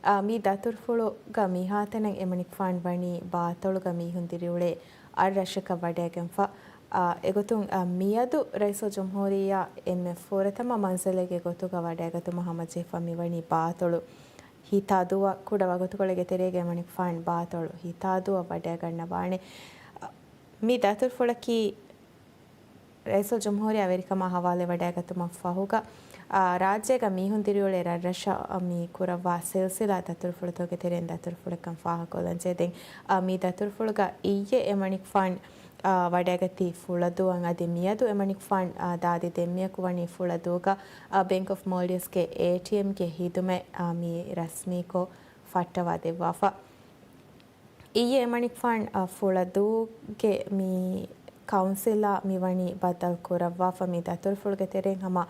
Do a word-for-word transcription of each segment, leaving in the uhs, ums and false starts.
އާ، މި ދަތުރުފުޅުގަ މިހާތަނަށް އެމަނިކުފާން ވަނީ ބާތޮޅުގަ މީހުން ދިރިއުޅޭ އަށް ރަށަކަށް ވަޑައިގެންފަ. އާ، އެގޮތުން، އާ، މިއަދު ރައީސުލްޖުމްހޫރިއްޔާ އެންމެ ފުރަތަމަ މަންޒިލެއްގެ ގޮތުގަ ވަޑައިގަތުމަށް ހަމަޖެހިފަ މިވަނީ ބާތޮޅު ހިތާދޫއަށް. ކުޑަ ވަގުތުކޮޅެއްގެ ތެރޭގަ އެމަނިކުފާން ބާތޮޅު ހިތާދޫއަށް ވަޑައިގަންނަވާނެ. މި ދަތުރުފުޅަކީ ރައީސުލްޖުމްހޫރިއްޔާ ވެރިކަމާ ހަވާލުވެވަޑައިގަތުމަށް ފަހުގަ، އާ، ރާއްޖޭގަ މީހުން ދިރިއުޅޭ ރަށްރަށަށް މި ކުރައްވާ ސިލްސިލާ ދަތުރުފުޅުތަކުގެ ތެރެއިން ދަތުރުފުޅެއްކަން ފާހަގަކޮށްލަންޖެހޭ. ދެން، އާ، މި ދަތުރުފުޅުގަ އިއްޔެ އެމަނިކުފާން، އާ، ވަޑައިގަތީ ފުޅަދޫއަށް. އަދި މިއަދު އެމަނިކުފާން، އާ، ދާދި ދެންމެޔަކު ވަނީ ފުޅަދޫގަ، އާ، ބޭންކް އޮފް މޯލްޑިވްސްގެ އޭޓީއެމްގެ ހިދުމަތް، އާ، މި ރަސްމީކޮށް ފައްޓަވާ ދެއްވާފަ. އިއްޔެ އެމަނިކުފާން، އަ، ފުޅަދޫގެ މި ކައުންސިލާ މިވަނީ ބައްދަލު ކުރައްވާފަ. މި ދަތުރުފުޅުގެ ތެރެއިން ހަމަ،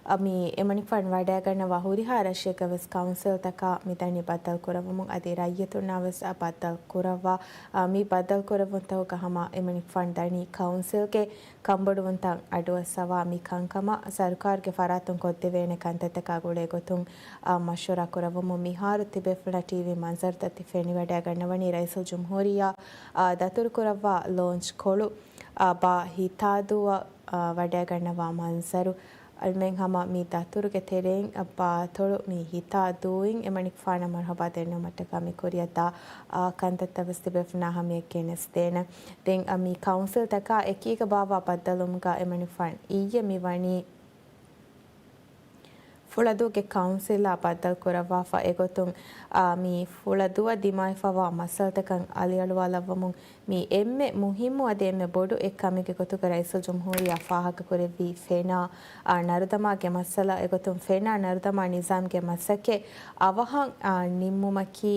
އަ، މި އެމަނިކުފާން ވަޑައިގަންނަވާ ހުރިހާ ރަށެއްގަ ވެސް ކައުންސިލްތަކާ މި ދަނީ ބައްދަލު ކުރައްވަމުން. އަދި ރައްޔިތުންނާ ވެސް، އަ، ބައްދަލު ކުރައްވާ، އަ، މި ބައްދަލު ކުރެއްވުންތަކުގަ ހަމަ އެމަނިކުފާން ދަނީ ކައުންސިލްގެ ކަންބޮޑުވުންތައް އަޑުއައްސަވާ މި ކަންކަމަށް ސަރުކާރުގެ ފަރާތުން ކޮށްދެވޭނެ ކަންތައްތަކާ ގުޅޭ ގޮތުން، އާ، މަޝްވަރާ ކުރައްވަމުން. މިހާރު ތިބޭފުޅުންނަށް ޓީވީ މަންޒަރުތައް ތި ފެނިވަޑައިގަންނަވަނީ ރައީސުލްޖުމްހޫރިއްޔާ، އާ، ދަތުރުކުރައްވާ ލޯންޗް ކޮޅު، އާ، ބާ ހިތާދޫއަށް، އާ، ވަޑައިގަންނަވާ މަންޒަރު. އަޅުމެން ހަމަ މި ދަތުރުގެ ތެރެއިން ބާތޮޅު މި ހިތާދޫއިން އެމަނިކުފާނަށް މަރުހަބާ ދެންނެވުމަށްޓަކާ މި ކުރިއަށްދާ، އާ، ކަންތައްތައް ވެސް ތިބޭފުޅުންނާ ހަމަޔަށް ގެނެސްދޭނަން. ދެން، އަ، މި ކައުންސިލްތަކާ އެކީގަ ބާއްވާ ބައްދަލުވުމުގަ އެމަނިކުފާން އިއްޔެ މިވަނީ ފުޅަދޫގެ ކައުންސިލާ ބައްދަލު ކުރައްވާފަ. އެގޮތުން، އާ، މި ފުޅަދޫއަށް ދިމާވެފަވާ މައްސަލަތަކަށް އަލިއަޅުވާލައްވަމުން މި އެންމެ މުހިއްމު އަދި އެންމެ ބޮޑު އެއްކަމެއްގެ ގޮތުގަ ރައީސުލްޖުމްހޫރިއްޔާ ފާހަގަކުރެއްވީ ފެނާ، އާ، ނަރުދަމާގެ މައްސަލަ. އެގޮތުން ފެނާ ނަރުދަމާ ނިޒާމްގެ މަސައްކަތް އަވަހަށް، އާ، ނިންމުމަކީ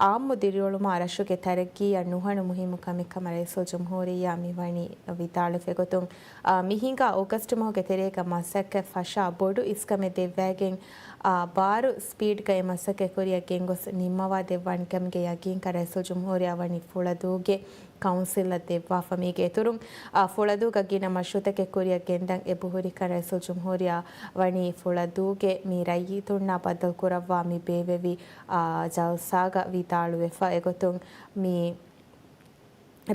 އާއްމު ދިރިއުޅުމާ ރަށުގެ ތަރައްގީއަށް ނުހަނު މުހިއްމު ކަމެއް ކަމަށް ރައީސުލްޖުމްހޫރިއްޔާ މިވަނީ ވިދާޅުވި ގޮތުން، އާ، މި ހިނގާ އޮގަސްޓް މަހުގެ ތެރޭގަ މަސައްކަތް ފަށާ ބޮޑު އިސްކަމެއް ދެއްވައިގެން، އާ، ބާރު ސްޕީޑްގައި މަސައްކަތް ކުރިއަށް ގެންގޮސް ނިންމަވާ ދެއްވާނެ ކަމުގެ ޔަގީންކަން ރައީސުލްޖުމްހޫރިއްޔާ ވަނީ ފުޅަދޫގެ ކައުންސިލަށް ދެއްވާފަ. މީގެ އިތުރުން، އާ، ފުޅަދޫގަ ގިނަ މަޝްރޫއުތަކެއް ކުރިއަށް ގެންދަން އެބަހުރިކަން ރައީސުލްޖުމްހޫރިއްޔާ ވަނީ ފުޅަދޫގެ މި ރައްޔިތުންނާ ބައްދަލު ކުރައްވާ މި ބޭއްވެވި، އާ، ޖަލްސާގަ ވިދާޅުވެފަ. އެގޮތުން މި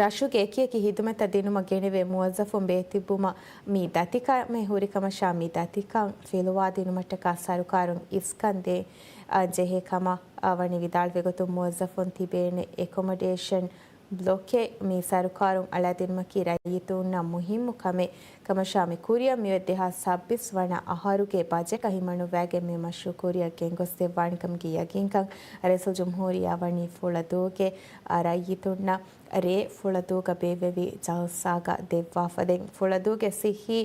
ރަށުގެ އެކިއެކި ހިދުމަތްތައް ދިނުމަށް ގެނެވޭ މުވައްޒަފުން ބޭތިއްބުމަށް މި ދަތިކަމެއް ހުރިކަމަށާ މި ދަތިކަން ފިލުވާދިނުމަށްޓަކާ ސަރުކާރުން އިސްކަން ދޭން، އާ، ޖެހޭ ކަމަށް، އާ، ވަނީ ވިދާޅުވި ގޮތުން މުވައްޒަފުން ތިބޭނެ އެކޮމޮޑޭޝަން ބްލޮކެއް މި ސަރުކާރުން އަޅާދިނުމަކީ ރައްޔިތުންނަށް މުހިއްމު ކަމެއް ކަމަށާ މި ކުރިއަށް މިއޮތް ދެހާސް ސައްބީސް ވަނަ އަހަރުގެ ބަޖެޓް ހިމަނުއްވައިގެން މި މަޝްރޫއު ކުރިއަށް ގެންގޮސްދެއްވާނެ ކަމުގެ ޔަގީންކަން ރައީސުލްޖުމްހޫރިއްޔާ ވަނީ ފުޅަދޫގެ، އަ، ރައްޔިތުންނަށް ރޭ ފުޅަދޫގަ ބޭއްވެވި ޖަލްސާގަ ދެއްވާފަ. ދެން ފުޅަދޫގެ ސިއްހީ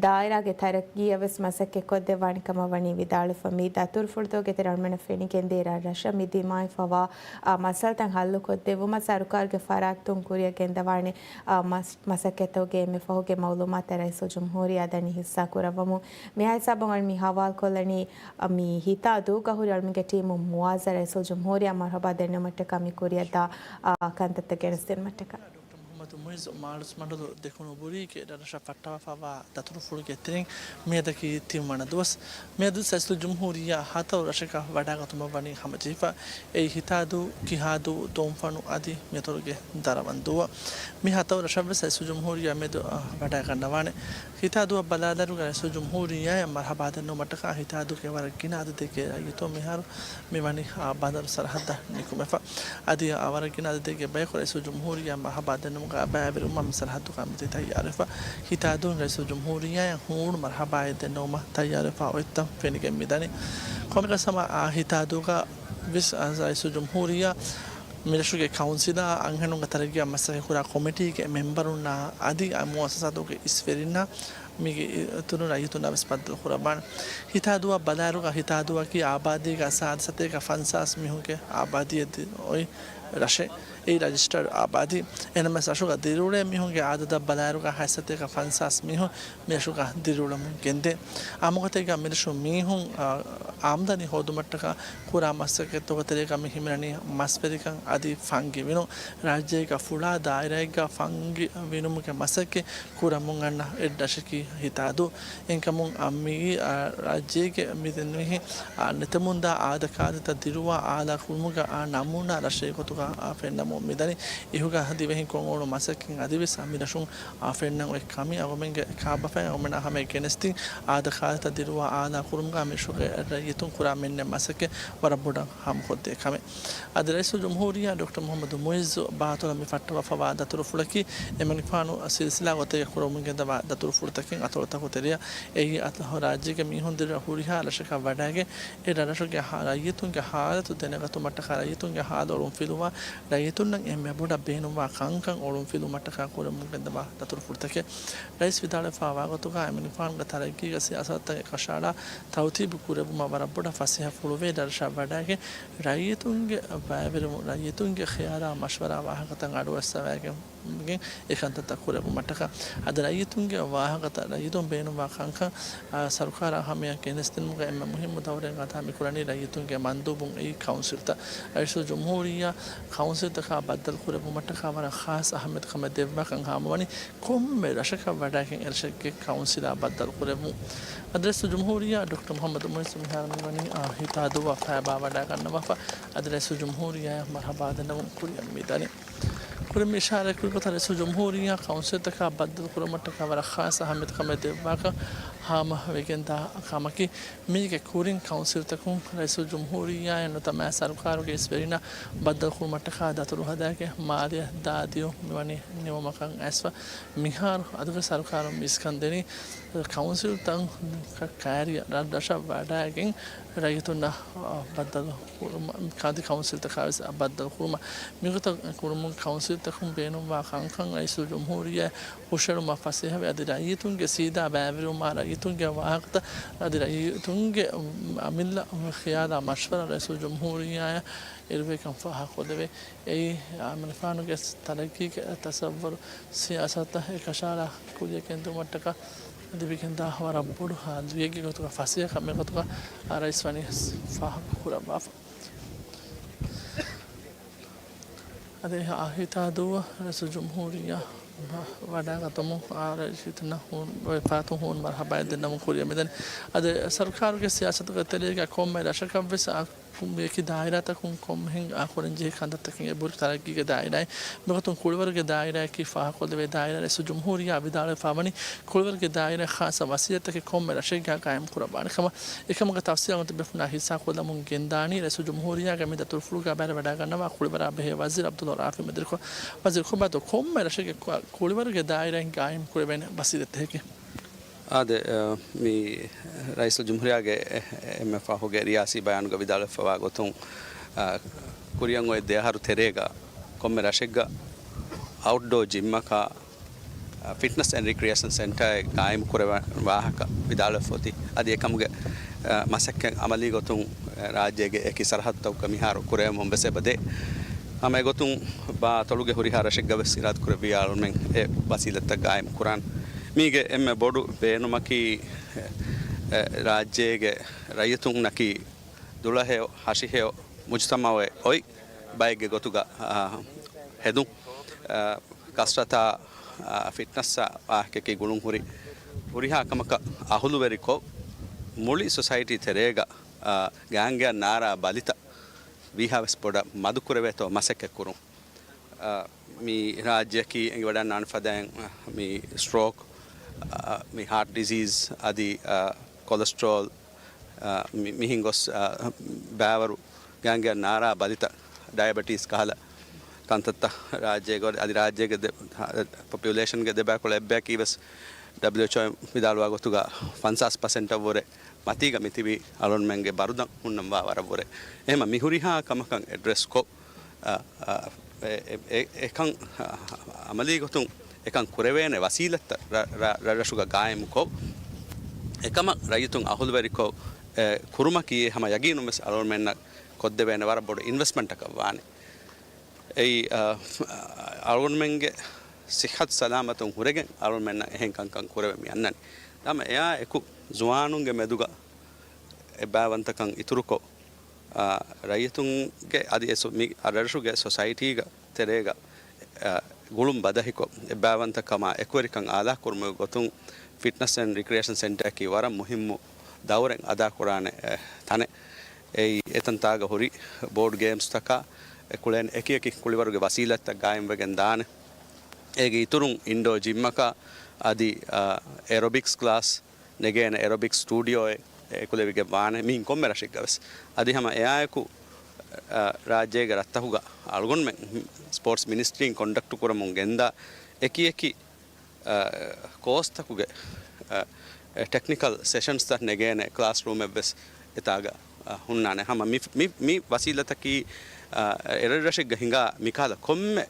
ދާއިރާގެ ތަރައްގީއަށް ވެސް މަސައްކަތް ކޮށްދެއްވާނެ ކަމަށް ވަނީ ވިދާޅުވެފަ. މި ދަތުރުފުޅުތަކުގެ ތެރެއިން އަޅުމެންނަށް ފެނިގެންދޭ ރަށްރަށަށް މި ދިމާވެފަވާ، އާ، މައްސަލަތައް ހައްލު ކޮށްދެއްވުމަށް ސަރުކާރުގެ ފަރާތުން ކުރިއަށް ގެންދަވާނެ، އާ، މަސް-، މަސައްކަތްތަކުގެ އެންމެ ފަހުގެ މައުލޫމާތު ރައީސުލްޖުމްހޫރިއްޔާ ދަނީ ހިއްސާ ކުރައްވަމުން. މިހާ ހިސާބުން އަޅު މި ހަވާލުކޮށްލަނީ، އަ، މި ހިތާދޫގަ ހުރި އަޅުމެންގެ ޓީމު މުވާޒަ ރައީސުލްޖުމްހޫރިއްޔާ މަރުހަބާ ދެންނެވުމަށްޓަކާ މި ކުރިއަށްދާ، އާ، ކަންތައްތައް ގެނެސްދިނުމަށްޓަކާ. ޑޮކްޓަރ މުޙައްމަދު މުޢިއްޒު މާޅޮސްމަންޑުލު ދެކުނު ބުރީގެ ރަށަށް ފައްޓަވާފައިވާ ދަތުރުފުޅުގެ ތެރެއިން މިއަދަކީ ތިންވަނަ ދުވަސް. މިއަދު ރައީސުލްޖުމްހޫރިއްޔާ ހަތަރު ރަށަކަށް ވަޑައިގަތުމަށް ވަނީ ހަމަޖެހިފަ. އެއީ ހިތާދޫ، ކިހާދޫ، ދޯންފަނު އަދި މިއަތޮޅުގެ ދަރަވަންދޫއަށް. މި ހަތަރު ރަށަށްވެސް ރައީސުލްޖުމްހޫރިއްޔާ މެދު، އަ، ވަޑައިގަންނަވާނެ. ހިތާދޫއަށް ބަލާލާއިރުގަ ރައީސުލްޖުމްހޫރިއްޔާއަށް މަރުޙަބާ ދެންނެވުމަށްޓަކާ ހިތާދޫގެ ވަރަށް ގިނަ އަދަދެއްގެ ރައްޔިތުން މިހާރު މިވަނީ، އާ، ބަނދަރު ސަރަހައްދަށް ނިކުމެފަ. އަދި އާ ވަރަށް ގިނަ އަދަދެއްގެ ބަޔަކު ރައީސުލްޖުމްހޫރިއްޔާ މަރުޙަބާ ދެންނެވުމުގަ ބައިވެރިވުމަށް މި ސަރަހައްދުގަ މިތި ތައްޔާރުވެފަ. ހިތާދޫން ރައީސުލްޖުމްހޫރިއްޔާއަށް ހޫނު މަރުޙަބާއެއް ދެންނެވުމަށް ތައްޔާރުވެފަ އޮތްތަން ފެނިގެން މިދަނީ. ކޮންމެއަކަސް ހަމަ އާ ހިތާދޫގަ ވެސް، އާ، ރައީސުލްޖުމްހޫރިއްޔާ މިރަށުގެ ކައުންސިލާ އަންހެނުންގެ ތަރައްގީއަށް މަސައްކަތްކުރާ ކޮމިޓީގެ މެމްބަރުންނާ އަދި އާ މުއައްސަސާތަކުގެ އިސްވެރިންނާ މީގެ އިތުރުން ރައްޔިތުންނާ ވެސް ބައްދަލުކުރައްވާނެ. ހިތާދޫއަށް ބަލާއިރުގަ ހިތާދޫއަކީ އާބާދީގެ ސާދަ ސަތޭކަ ފަންސާސް މީހުންގެ އާބާދީއެއް އޮތް ރަށެއް. އެއީ ރަޖިސްޓަރޑް އާބާދީ. އެހެންނަމަވެސް ރަށުގަ ދިރިއުޅޭ މީހުންގެ އާދަދަށް ބަލާއިރުގަ ހަތްސަތޭކަ ފަންސާސް މީހުން މިރަށުގަ ދިރިއުޅެމުން ގެންދޭ. އާއްމުގަތީގަ މިރަށު މީހުން، އާ، އާމްދަނީ ހޯދުމަށްޓަކާ ކުރާ މަސައްކަތްތަކުގެ ތެރޭގަ މި ހިމެނެނީ މަސްވެރިކަން އަދި ފަންގި ވިނުން. ރާއްޖޭގަ ފުޅާ ދާއިރާއެއްގަ ފަންގި ވިނުމުގެ މަސައްކަތް ކުރަމުން އަންނަ އެއް ރަށަކީ ހިތާދޫ. އެހެންކަމުން އަ، މިއީ، އަ، ރާއްޖޭގެ މި ދެން މިހި، އަ، ނެތެމުންދާ އާދަ ކާދަތައް ދިރުވާ އާލާ ކުރުމުގަ، އަ، ނަމޫނާ ރަށެއް ގޮތުގަ، އަ، ފެންނަމުން މިދަނީ. އިހުގަ ދިވެހިން ކޮށް އުޅުނު މަސައްކަތް އަދިވެސް އަ، މި ރަށުން، އަ، ފެންނަން އޮތް ކަމެއް އަޅުގަމެންގެ ކާބަފައިން އަޅުގަމެންނާ ހަމަޔަށް ގެނެސްދިން. އާދަ ކާދަތައް ދިރުވާ އާލާ ކުރުމުގަ މިރަށުގެ ރައްޔިތުން ކުރާ މިންނެ މަސައްކަތް ވަރަށް ބޮޑަށް ހާމަކޮށްދޭ ކަމެއް. އަދި ރައީސުލްޖުމްހޫރިއްޔާ ޑޮކްޓަރ މުޙައްމަދު މުޢިއްޒު ބާތޮޅަށް މި ފައްޓަވާފަވާ ދަތުރުފުޅަކީ، އެމަނިކުފާނު ސިލްސިލާ ގޮތެއްގަ ކުރަމުން ގެންދަވާ ދަތުރުފުޅުތަކެއް އަތޮޅުތަކުގެ ތެރެއަށް. އެއީ އަތޮޅު ރާއްޖޭގެ މީހުން ދިރިއުޅޭ ހުރިހާ ރަށަކަށް ވަޑައިގެން، އެ ރަށުގެ ހާ-، ރައްޔިތުންގެ ހާލަތު ދެނެގަތުމަށްޓަކާ، ރައްޔިތުންގެ ހާލު އޮޅުންފިލުވާ، ރައްޔިތުންނަށް އެންމެ ބޮޑަށް ބޭނުންވާ ކަންކަން އޮޅުންފިލުވުމަށްޓަކާ ކުރަމުން ގެންދަވާ ދަތުރުފުޅުތަކެއް. ރައީސް ވިދާޅުވެފައިވާ ގޮތުގަ، އެމަނިކުފާނުގެ ތަރައްގީގެ ސިޔާސަތުތައް އެކަށައަޅާ ތައުތީބު ކުރެއްވުމަށް ވަރަށް ބޮޑަށް ފަސޭހަ ފުޅުވޭ. ރަށަށް ވަޑައިގެން ރައްޔިތުންގެ ބައިވެރިވުން، ރައްޔިތުންގެ ޚިޔާލާ މަޝްވަރާ ވާހަކަތައް އަޑުއައްސަވައިގެން އެކަންތައްތައް ކުރެއްވުމަށްޓަކާ. އަދި ރައްޔިތުންގެ ވާހަކަތައް، ރައްޔިތުން ބޭނުންވާ ކަންކަން، އާ، ސަރުކާރާ ހަމަޔަށް ގެނެސްދިނުމުގަ އެންމެ މުހިއްމު ދައުރެއް އަދާ މިކުރަނީ ރައްޔިތުންގެ މަންދޫބުން އެއީ ކައުންސިލްތައް. ރައީސުލްޖުމްހޫރިއްޔާ ކައުންސިލްތަކާ ބައްދަލު ކުރެއްވުމަށްޓަކާ ވަރަށް ޚާއްޞަ އަހައްމިޔަތު ކަމެއް ދެއްވާކަން ހާމަވަނީ ކޮންމެ ރަށަކަށް ވަޑައިގެން އެރަށެއްގެ ކައުންސިލާ ބައްދަލު ކުރެއްވުން. އަދި ރައީސުލްޖުމްހޫރިއްޔާ ޑޮކްޓަރ މުޙައްމަދު މުޢިއްޒު މިހާރު މިވަނީ، އާ، ހިތާދޫއަށް ފައިބާ ވަޑައިގަންނަވާފަ. އަދި ރައީސުލްޖުމްހޫރިއްޔާއަށް މަރުޙަބާ ދެންނެވުން ކުރިއަށް މިދަނީ. ކުރިން މި އިޝާރާތް ކުރި ގޮތަށް ރައީސުލްޖުމްހޫރިއްޔާ ކައުންސިލްތަކާ ބައްދަލު ކުރުމަށްޓަކާ ވަރަށް ޚާއްޞަ އަހައްމިޔަތު ކަމެއް ދެއްވާކަން ހާމަވެގެންދާ ކަމަކީ، މީގެ ކުރިން ކައުންސިލްތަކުން ރައީސުލްޖުމްހޫރިއްޔާއާ ނުވަތަ މާތް ސަރުކާރުގެ އިސްވެރިންނާ ބައްދަލު ކުރުމަށްޓަކާ ދަތުރު ހަދާގެން މާލެއަށް ދާ ދިޔުން މިވަނީ ނިމުމަކަށް އައިސްފަ. މިހާރު އަދިވެސް ސަރުކާރުން މި އިސްކަން ދެނީ ކައުންސިލްތައް ކައިރިއަށް ރަށްރަށަށް ވަޑައިގެން ރައްޔިތުންނަށް ބައްދަލު ކުރުމަށް، އަދި ކައުންސިލްތަކާ ވެސް ބައްދަލު ކުރުމަށް. މިގޮތަށް ކުރުމުން ކައުންސިލްތަކުން ބޭނުންވާ ކަންކަން ރައީސުލްޖުމްހޫރިއްޔާ ހުށައެޅުމަށް ފަސޭހަވޭ. އަދި ރައްޔިތުންގެ ސީދާ ބައިވެރިވުމާ، ރައްޔިތުންގެ ވާހަކަތައް، އަދި ރައްޔިތުންގެ އަމިއްލަ ޚިޔާލާ މަޝްވަރާ ރައީސުލްޖުމްހޫރިއްޔާއަށް އެރުވޭކަން ފާހަގަކޮށްލެވޭ. އެއީ އަމިއްލަފާނުގެ ތަރައްގީގެ ތަސައްވަރު ސިޔާސަތަށް އެކަށައަޅާ ކުރިއަށް ގެންދިއުމަށްޓަކާ ލިބިގެންދާ ވަރަށް ބޮޑު ހާލުއެއްގެ ގޮތުގަ ފަސޭހަ ކަމެއް ގޮތުގަ ރައީސް ވަނީ ފާހަގަ ކުރައްވާފަ. އަދި އާ ހިތާދޫއަށް ރައީސުލްޖުމްހޫރިއްޔާ ވަޑައިގަތުމުން އާ ރައްޔިތުންނަށް ހޫނު ވެފާތު ހޫނު މަރުޙަބާއެއް ދެންނަމުން ކުރިއަށް މިދަނީ. އަދި ސަރުކާރުގެ ސިޔާސަތުގެ ތެރޭގަ ކޮންމެ ރަށަކަށްވެސް އާ އެކި ދާއިރާތަކުން ކޮންމެހެން އާ ކުރަންޖެހޭ ކަންތައްތަކެއް އެބަހުރި ތަރައްގީގެ ދާއިރާއެއް. މިގޮތުން ކުޅިވަރުގެ ދާއިރާއަކީ ފާހަގަކޮށްލެވޭ ދާއިރާ. ރައީސުލްޖުމްހޫރިއްޔާ ވިދާޅުވެފައިވަނީ ކުޅިވަރުގެ ދާއިރާ ޚާއްޞަ ވަސީލަތްތަކެއް ކޮންމެ ރަށެއްގަ ގާއިމް ކުރައްވާނެ ކަމަށް. އެކަމުގެ ތަފްސީލް އަޅުގަނޑު ބޭފުޅުންނާ ހިއްސާކޮށްލަމުން ގެންދާނީ ރައީސުލްޖުމްހޫރިއްޔާގެ މި ދަތުރުފުޅުގަ ބައިވެރިވަޑައިގަންނަވާ ކުޅިވަރާ ބެހޭ ވަޒީރު ޢަބްދުﷲ ރާފިޢު މެދުވެރިކޮށް، ވަޒީރު ކޮބާތޯ ކޮންމެ ރަށެއްގެ ކު-، ކުޅިވަރުގެ ދާއިރާއިން ގާއިމް ކުރެވޭނެ ވަސީލަތްތަކެއް. އާދެ، އަ، މި ރައީސުލްޖުމްހޫރިއްޔާގެ އެ-، އެންމެ ފަހުގެ ރިޔާސީ ބަޔާނުގަ ވިދާޅުވެފައިވާ ގޮތުން، އަ، ކުރިއަށް އޮތް ދެ އަހަރު ތެރޭގަ ކޮންމެ ރަށެއްގަ އައުޓްޑޯ ޖިމްއަކާ، އަ، ފިޓްނަސް އެންޑް ރިކްރިއޭޝަން ސެންޓާއެއް ގާއިމް ކުރެވޭ ވާހަކަ ވިދާޅުވެފަ އޮތީ. އަދި އެކަމުގެ، އަ، މަސައްކަތް އަމަލީ ގޮތުން، އަ، ރާއްޖޭގެ އެކި ސަރަހައްދުތަކުގަ މިހާރު ކުރެވެމުން ވެސް އެބަދޭ. ހަމަ އެގޮތުން ބާ ތޮޅުގެ ހުރިހާ ރަށެއްގަ ވެސް އިރާދަކުރެއްވިއްޔާ އަޅުމެން އެ ވަސީލަތްތައް ގާއިމް ކުރާން. މީގެ އެންމެ ބޮޑު ބޭނުމަކީ، އެ، ރާއްޖޭގެ ރައްޔިތުންނަކީ ދުޅަހެޔޮ، ހަށިހެޔޮ މުޖުތަމަޢެއް އޮތް ބައެއްގެ ގޮތުގަ، އާ، ހެދުން. އާ، ކަސްރަތާ، އާ، ފިޓްނަސްއާ ވާހަކައަކީ ގުޅުންހުރި ހުރިހާ ކަމަކަށް އަހުލުވެރިކޮށް، މުޅި ސޮސައިޓީ ތެރޭގަ، އާ، ގާނގެއަށް ނާރާ ބަލިތައް ވީހާވެސް ބޮޑަށް މަދުކުރެވޭތޯ މަސައްކަތް ކުރުން. އާ، މި ރާއްޖެއަކީ އެނގިވަޑައިގަންނަވާނެ ފަދައިން، އާ، މި ސްޓްރޯކް، އާ، މި ހާޓް ޑިޒީޒް އަދި، އާ، ކޮލެސްޓްރޯލް، އާ، މި-، މިހިން ގޮސް، އާ، ބައިވަރު ގާނގެއަށް ނާރާ ބަލިތައް، ޑަޔަބެޓީސް ކަހަލަ ކަންތައްތައް ރާއްޖޭގަ އަދި ރާއްޖޭގެ ދެ-، ޕޮޕިއުލޭޝަންގެ ދެބައިކުޅަ އެއްބަޔަކީ ވެސް ޑަބްލިއުއެޗްއޯ ވިދާޅުވާ ގޮތުގަ ފަންސާސް ޕަސެންޓަށްވުރެ މަތީގަ މިތިބީ އަޅުންމެންގެ ބަރުދަން ހުންނަންވާ ވަރަށްވުރެ. އެހެމަ މި ހުރިހާ ކަމަކަށް އެޑްރެސްކޮށް، އަ، އަ، އެ-، އެ-، އެ-، އެކަން، އަ، އަމަލީ ގޮތުން އެކަން ކުރެވޭނެ ވަސީލަތްތައް ރަ-، ރަ-، ރަށްރަށުގަ ގާއިމުކޮށް، އެކަމަށް ރައްޔިތުން އަހުލުވެރިކޮށް، އެ، ކުރުމަކީ ހަމަ ޔަގީނުން ވެސް އަޅުގަނޑުމެންނަށް ކޮށްދެވޭނެ ވަރަށް ބޮޑު އިންވެސްޓްމަންޓަކަށް ވާނެ. އެއީ، އަ، އަޅުގަނޑުމެންގެ ސިއްހަތު ސަލާމަތުން ހުރެގެން އަޅުގަނޑުމެންނަށް އެހެން ކަންކަން ކުރެވެ މި އަންނަނީ. ހަމަ އެއާ އެކު ޒުވާނުންގެ މެދުގަ އެއްބާވަންތަކަން އިތުރުކޮށް، އާ، ރައްޔިތުންގެ އަދި އެ ސު-، މި ރަށުގެ ސޮސައިޓީގެ ތެރޭގަ، އާ، ގުޅުން ބަދަހިކޮށް، އެއްބާވަންތަކަމާ އެކުވެރިކަން އާލާކުރުމުގެ ގޮތުން ފިޓްނަސް އެންޑް ރިކްރިއޭޝަން ސެންޓަރަކީ ވަރަށް މުހިއްމު ދައުރެއް އަދާކުރާނެ، އެ، ތަނެއް. އެއީ އެތަންތާގަ ހުރި ބޯޑް ގޭމްސްތަކާ އެކުޅެން އެކިއެކި ކުޅިވަރުގެ ވަސީލަތްތައް ގާއިމްވެގެން ދާނެ. އޭގެ އިތުރުން އިންޑޯ ޖިމްއަކާ އަދި، އާ، އެރޮބިކްސް ކްލާސް ނެގޭނެ އެރޮބިކް ސްޓޫޑިއޯއެއް އެކުލެވިގެން ވާނެ މިހިން ކޮންމެ ރަށެއްގަވެސް. އަދި ހަމަ އެއާއެކު، އަ، ރާއްޖޭގެ ރަށްތަކުގަ އަޅުގަނޑުމެން ސްޕޯޓްސް މިނިސްޓްރީން ކޮންޑަކްޓް ކުރަމުން ގެންދާ އެކިއެކި، އަ، ކޯސްތަކުގެ، އަ، ޓެކްނިކަލް ސެޝަންސްތައް ނެގޭނެ ކްލާސްރޫމެއްވެސް އެތާގަ، އަ، ހުންނާނެ. ހަމަ މި، މި، މި ވަސީލަތަކީ، އަ، އެރަށްރަށެއްގަ ހިނގާ މިކަހަލަ ކޮންމެ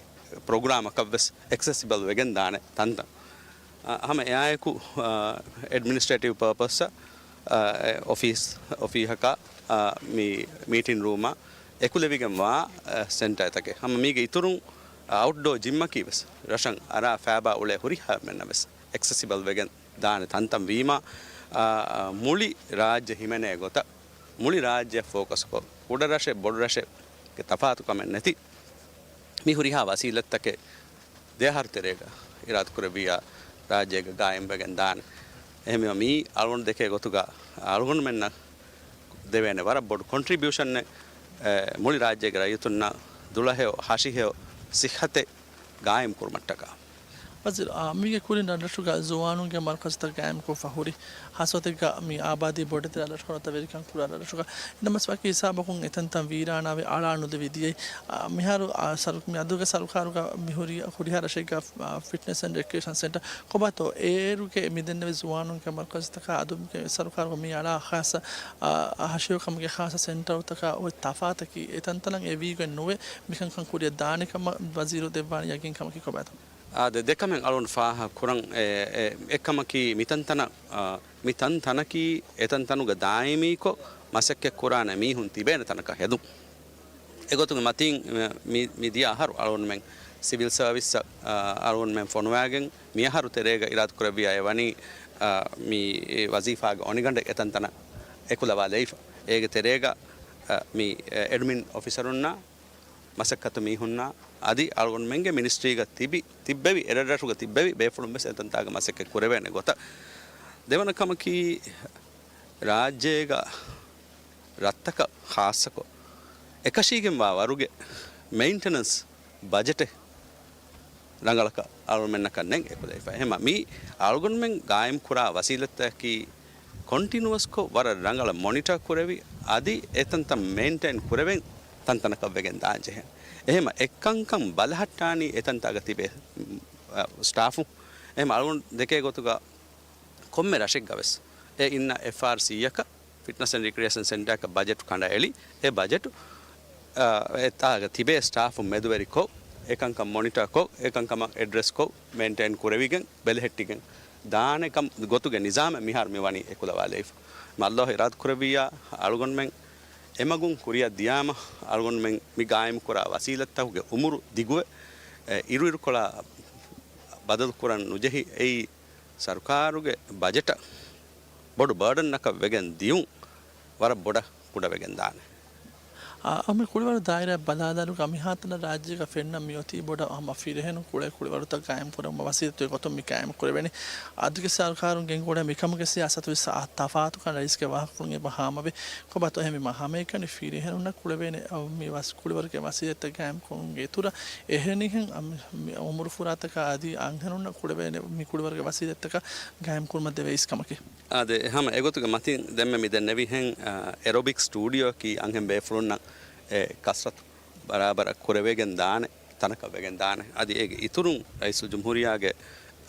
ޕްރޮގްރާމަކަށްވެސް އެކްސެސިބަލް ވެގެން ދާނެ ތަންތަން. އަ، ހަމަ އެއާއެކު، އަ، އެޑްމިނިސްޓްރޭޓިވް ޕާޕަސްއަށް، އަ، އެ، އޮފީސް، އޮފީހަކާ، އަ، މި މީޓިން ރޫމާ އެކުލެވިގެންވާ، އަ، ސެންޓަރތަކެއް. ހަމަ މީގެ އިތުރުން، އަ، އައުޓްޑޯ ޖިމްއަކީވެސް ރަށަށް އަރާ ފައިބާ އުޅޭ ހުރިހާ އެންމެންނަށްވެސް އެކްސެސިބަލް ވެގެން ދާނެ ތަންތަން ވީމާ، އަ، އަ، މުޅި ރާއްޖެ ހިމެނޭ ގޮތަށް، މުޅި ރާއްޖެއަށް ފޯކަސްކޮށް، ކުޑަ ރަށެއް ބޮޑު ރަށެއްގެ ތަފާތުކަމެއް ނެތި މި ހުރިހާ ވަސީލަތްތަކެއް ދެ އަހަރު ތެރޭގަ އިރާދަކުރެއްވިއްޔާ ރާއްޖޭގަ ގާއިމްވެގެން ދާނެ. އެހެންވީމަ މީ އަޅުގަނޑު ދެކޭ ގޮތުގަ އަޅުގަނޑުމެންނަށް ދެވޭނެ ވަރަށް ބޮޑު ކޮންޓްރިބިއުޝަނެއް، އެ، މުޅި ރާއްޖޭގެ ރައްޔިތުންނަށް ދުޅަހެޔޮ ހަށިހެޔޮ ސިއްހަތެއް ގާއިމް ކުރުމަށްޓަކާ. ވަޒީރު، އާ، މީގެ ކުރިން ރަށްރަށުގަ ޒުވާނުންގެ މަރުކަޒުތައް ގާއިމްކޮށްފަ ހުރި. ހާއްސަ ގޮތެއްގަ މި އާބާދީ ބޮޑެތި ރަށްރަށު ހަރަތަ ވެރިކަން ކުރާ ރަށްރަށުގަ އިނަމަސް ވަކި ހިސާބަކުން އެތަންތަން ވީރާނާވެ އަޅާ ނުލެވި ދިޔައީ. އާ، މިހާރު، އާ، ސަރު-، މި އަދުގެ ސަރުކާރުގަ މި ހުރި، ހުރިހާ ރަށެއްގަ، އާ، ފިޓްނަސް އެންޑް ރެކްރިއޭޝަން ސެންޓަރ ކޮބާތޯ އޭރުގެ މި ދެންނެވި ޒުވާނުންގެ މަރުކަޒުތަކާ އަދުގެ ސަރުކާރުގަ މި އަޅާ ހާއްސަ، އާ، ހަށިހެޔޮކަމުގެ ހާއްސަ ސެންޓަރުތަކާ އޮތް ތަފާތަކީ އެތަންތަނަށް އެ ވީގޮތް ނުވެ މިކަންކަން ކުރިއަށް ދާނެ ކަމަށް ވަޒީރު ދެއްވާނެ ޔަގީންކަމަކީ ކޮބާތޯ؟ އާދެ، ދެކަމެއް އަޅުން ފާހަގަ ކުރަން. އެ، އެ، އެއްކަމަކީ މިތަންތަނަށް، އާ، މި ތަންތަނަކީ އެތަންތަނުގަ ދާއިމީކޮށް މަސައްކަތްކުރާނެ މީހުން ތިބޭނެ ތަނަކަށް ހެދުން. އެގޮތުގެ މަތީން، މި، މިދިޔަ އަހަރު އަޅުގަނޑުމެން ސިވިލް ސަރވިސްއަށް، އާ، އަޅުގަނޑުމެން ފޮނުވާގެން މިއަހަރު ތެރޭގަ އިރާދަކުރެއްވިއްޔާ އެ ވަނީ، އާ، މި ވަޒީފާގެ އޮނިގަނޑެއް އެތަންތަނަށް އެކުލަވާލައިފަ. އޭގެ ތެރޭގަ، އާ، މި އެޑްމިން އޮފިސަރުންނާ މަސައްކަތު މީހުންނާ އަދި އަޅުގަނޑުމެންގެ މިނިސްޓްރީގަ ތިބި، ތިއްބެވި، އެރަށްރަށުގަ ތިއްބެވި ބޭފުޅުން ވެސް އެތަންތާގަ މަސައްކަތް ކުރެވޭނެ ގޮތަށް. ދެވަނަ ކަމަކީ، ރާއްޖޭގަ ރަށްތަކަށް ޚާއްޞަކޮށް، އެކަށީގެންވާ ވަރުގެ މެއިންޓެނަންސް ބަޖެޓެއް ރަނގަޅަކަށް އަޅުގަނޑުމެންނަކަށް ނެތް އެކުލެވިފަ. އެހެމަ މި އަޅުގަނޑުމެން ގާއިމް ކުރާ ވަސީލަތްތަކަކީ ކޮންޓިނުއަސްކޮށް ވަރަށް ރަނގަޅަށް މޮނިޓާ ކުރެވި، އަދި އެތަންތަން މެއިންޓެއިން ކުރެވެން ތަންތަނަކަށް ވެގެން ދާން ޖެހޭ. އެހެމަ އެއްކަންކަން ބަލަހައްޓާނީ އެތަންތާގަ ތިބޭ، އަ، ސްޓާފު. އެހެމަ އަޅުގަނޑު ދެކޭ ގޮތުގަ ކޮންމެ ރަށެއްގަވެސް އެ އިންނަ އެފްއާރްސީއަކަށް، ފިޓްނަސް އެންޑް ރިކްރިއޭޝަން ސެންޓަރަކަށް ބަޖެޓު ކަނޑައެޅި، އެ ބަޖެޓު، އާ، އެތާގަ ތިބޭ ސްޓާފުން މެދުވެރިކޮށް، އެކަންކަން މޮނިޓާކޮށް، އެކަންކަމަށް އެޑްރެސްކޮށް، މެއިންޓެއިން ކުރެވިގެން، ބެލެހެއްޓިގެން ދާނެ ކަމުގެ ގޮތުގެ ނިޒާމެއް މިހާރު މި ވަނީ އެކުލަވާލައިފަ. މަ ﷲ އިރާދަކުރެއްވިއްޔާ، އަޅުގަނޑުމެން އެމަގުން ކުރިއަށް ދިޔާމަ، އަޅުގަނޑުމެން މި ގާއިމްކުރާ ވަސީލަތްތަކުގެ އުމުރު ދިގުވެ، އެ، އިރުއިރުކޮޅާ ބަދަލުކުރަން ނުޖެހި، އެއީ ސަރުކާރުގެ ބަޖެޓަށް ބޮޑު ބާޑަންއަކަށް ވެގެން ދިޔުން ވަރަށް ބޮޑަށް ކުޑަވެގެން ދާނެ. އާ، މި ކުޅިވަރު ދާއިރާ ބަލާލާލުގަ މިހާތަނަށް ރާއްޖޭގަ ފެންނަ މިއޮތީ ބޮޑަށް ހަމަ ފިރިހެނުން ކުޅޭ ކުޅިވަރުތައް ގާއިމް ކުރެވުމަށް ވަސީލަތުގެ ގޮތުން މި ގާއިމް ކުރެވެނީ. އަދުގެ ސަރުކާރުން ގެންގުޅޭ މިކަމުގެ ސިޔާސަތު ވެސް ތަފާތުކަން ރައީސްގެ ވާހަކަފުޅުން އެބަ ހާމަވޭ. ކޮބާތޯ އެހެންވީމަ ހަމައެކަނި ފިރިހެނުންނަށް ކުޅެވޭނެ، އަ، މި ވަސް-، ކުޅިވަރުގެ ވަސީލަތްތައް ގާއިމް ކުރުމުގެ އިތުރަށް އެހެނިހެން އަ، މި، މި އުމުރު ފުރާތަކާ އަދި އަންހެނުންނަށް ކުޅެވޭނެ މި ކުޅިވަރުގެ ވަސީލަތްތަކަށް ގާއިމް ކުރުމަށް ދެވޭ އިސްކަމަކީ. އާދެ، ހަމަ އެގޮތުގެ މަތިން ދެންމެ މި ދެންނެވިހެން، އަ، އެރޮބިކް ސްޓޫޑިއޯއަކީ އަންހެން ބޭފުޅުންނަށް އެ ކަސްރަތު ބަރާބަރަށް ކުރެވިގެން ދާނެ ތަނަކަށް ވެގެން ދާނެ. އަދި އޭގެ އިތުރުން ރައީސުލްޖުމްހޫރިއްޔާގެ،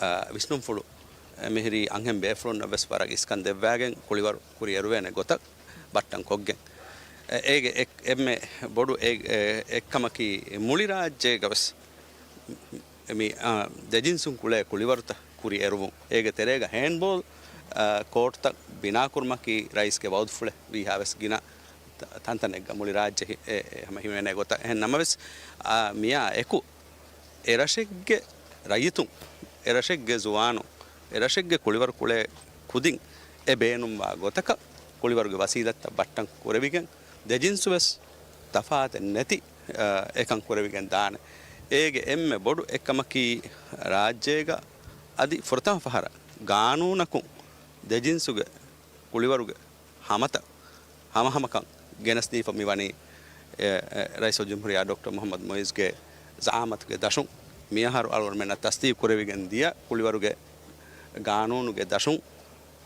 އަ، ވިސްނުންފުޅު އެ މިހިރީ އަންހެން ބޭފުޅުންނަށް ވެސް ވަރަށް އިސްކަން ދެއްވާގެން ކުޅިވަރު ކުރިއެރުވޭނެ ގޮތަށް ބައްޓަން ކޮށްގެން. އެ، އޭގެ އެއް-، އެންމެ ބޮޑު އެ-، އެ-، އެއްކަމަކީ މުޅި ރާއްޖޭގަވެސް މި، އާ، ދެޖިންސުން ކުޅޭ ކުޅިވަރުތައް ކުރިއެރުވުން. އޭގެ ތެރޭގަ ހޭންޑްބޯލް، އާ، ކޯޓްތައް ބިނާކުރުމަކީ ރައީސްގެ ވައުދުފުޅެއް ވީހާވެސް ގިނަ ތަންތަނެއްގަ މުޅި ރާއްޖެ ހި-، އެ، އެ، ހަމަ ހިމެނޭ ގޮތަށް. އެހެން ނަމަވެސް، އާ، މިއާ އެކު އެ ރަށެއްގެ ރައްޔިތުން، އެ ރަށެއްގެ ޒުވާނުން، އެ ރަށެއްގެ ކުޅިވަރު ކުޅޭ ކުދިން އެ ބޭނުންވާ ގޮތަކަށް ކުޅިވަރުގެ ވަސީލަތްތައް ބައްޓަން ކުރެވިގެން، ދެޖިންސުވެސް ތަފާތެއް ނެތި، އާ، އެކަން ކުރެވިގެން ދާނެ. އޭގެ އެންމެ ބޮޑު އެއްކަމަކީ، ރާއްޖޭގަ އަދި ފުރަތަމަ ފަހަރަށް ގާނޫނަކުން ދެޖިންސުގެ ކުޅިވަރުގެ ހަމަތައް ހަމަހަމަކަން ގެނެސްދީފަ މިވަނީ، އެ، އެ، ރައީސުލްޖުމްހޫރިއްޔާ ޑޮކްޓަރ މުޙައްމަދު މުޢިއްޒުގެ ޒަޢާމަތުގެ ދަށުން. މިއަހަރު އަޅުގަނޑުމެންނަށް ތަޞްދީޤު ކުރެވިގެން ދިޔަ ކުޅިވަރުގެ ގާނޫނުގެ ދަށުން،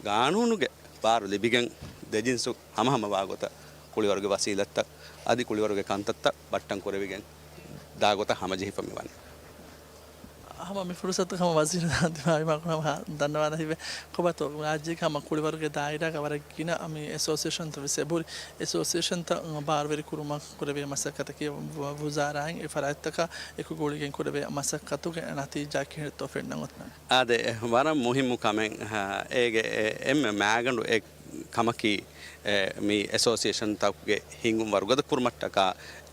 ގާނޫނުގެ ބާރު ލިބިގެން، ދެޖިންސު ހަމަހަމަވާ ގޮތަށް ކުޅިވަރުގެ ވަސީލަތްތައް އަދި ކުޅިވަރުގެ ކަންތައްތައް ބައްޓަން ކުރެވިގެން ދާ ގޮތަށް ހަމަޖެހިފަ މިވަނީ. ހަމަ މި ފުރުސަތު ހަމަ ވަޒީރު ދިމާވި މާކުނ ހަމަ ދަންނަވާން ހިވެ. ކޮބާތޯ ރާއްޖޭގެ ހަމަ ކުޅިވަރުގެ ދާއިރާގަ ވަރަށް ގިނަ މި އެސޯސިއޭޝަންތައް ވެސް އެބުރި. އެސޯސިއޭޝަންތައް ބާރުވެރި ކުރުމަށް ކުރެވޭ މަސައްކަތަކީ ވު-، ވުޒާރާއިން އެ ފަރާތްތަކާ އެކުގައުޅިގެން ކުރެވޭ މަސައްކަތުގެ ނަތީޖާ ކިހިނެއްތޯ ފެންނަން އޮތްނާނެ. އާދެ، ވަރަށް މުހިއްމު ކަމެއް، އޭގެ އެ-، އެންމެ މާގަނޑު އެއް ކަމަކީ، އެ، މި އެސޯސިއޭޝަންތަކުގެ ހިންގުން ވަރުގަދަ ކުރުމަށްޓަކާ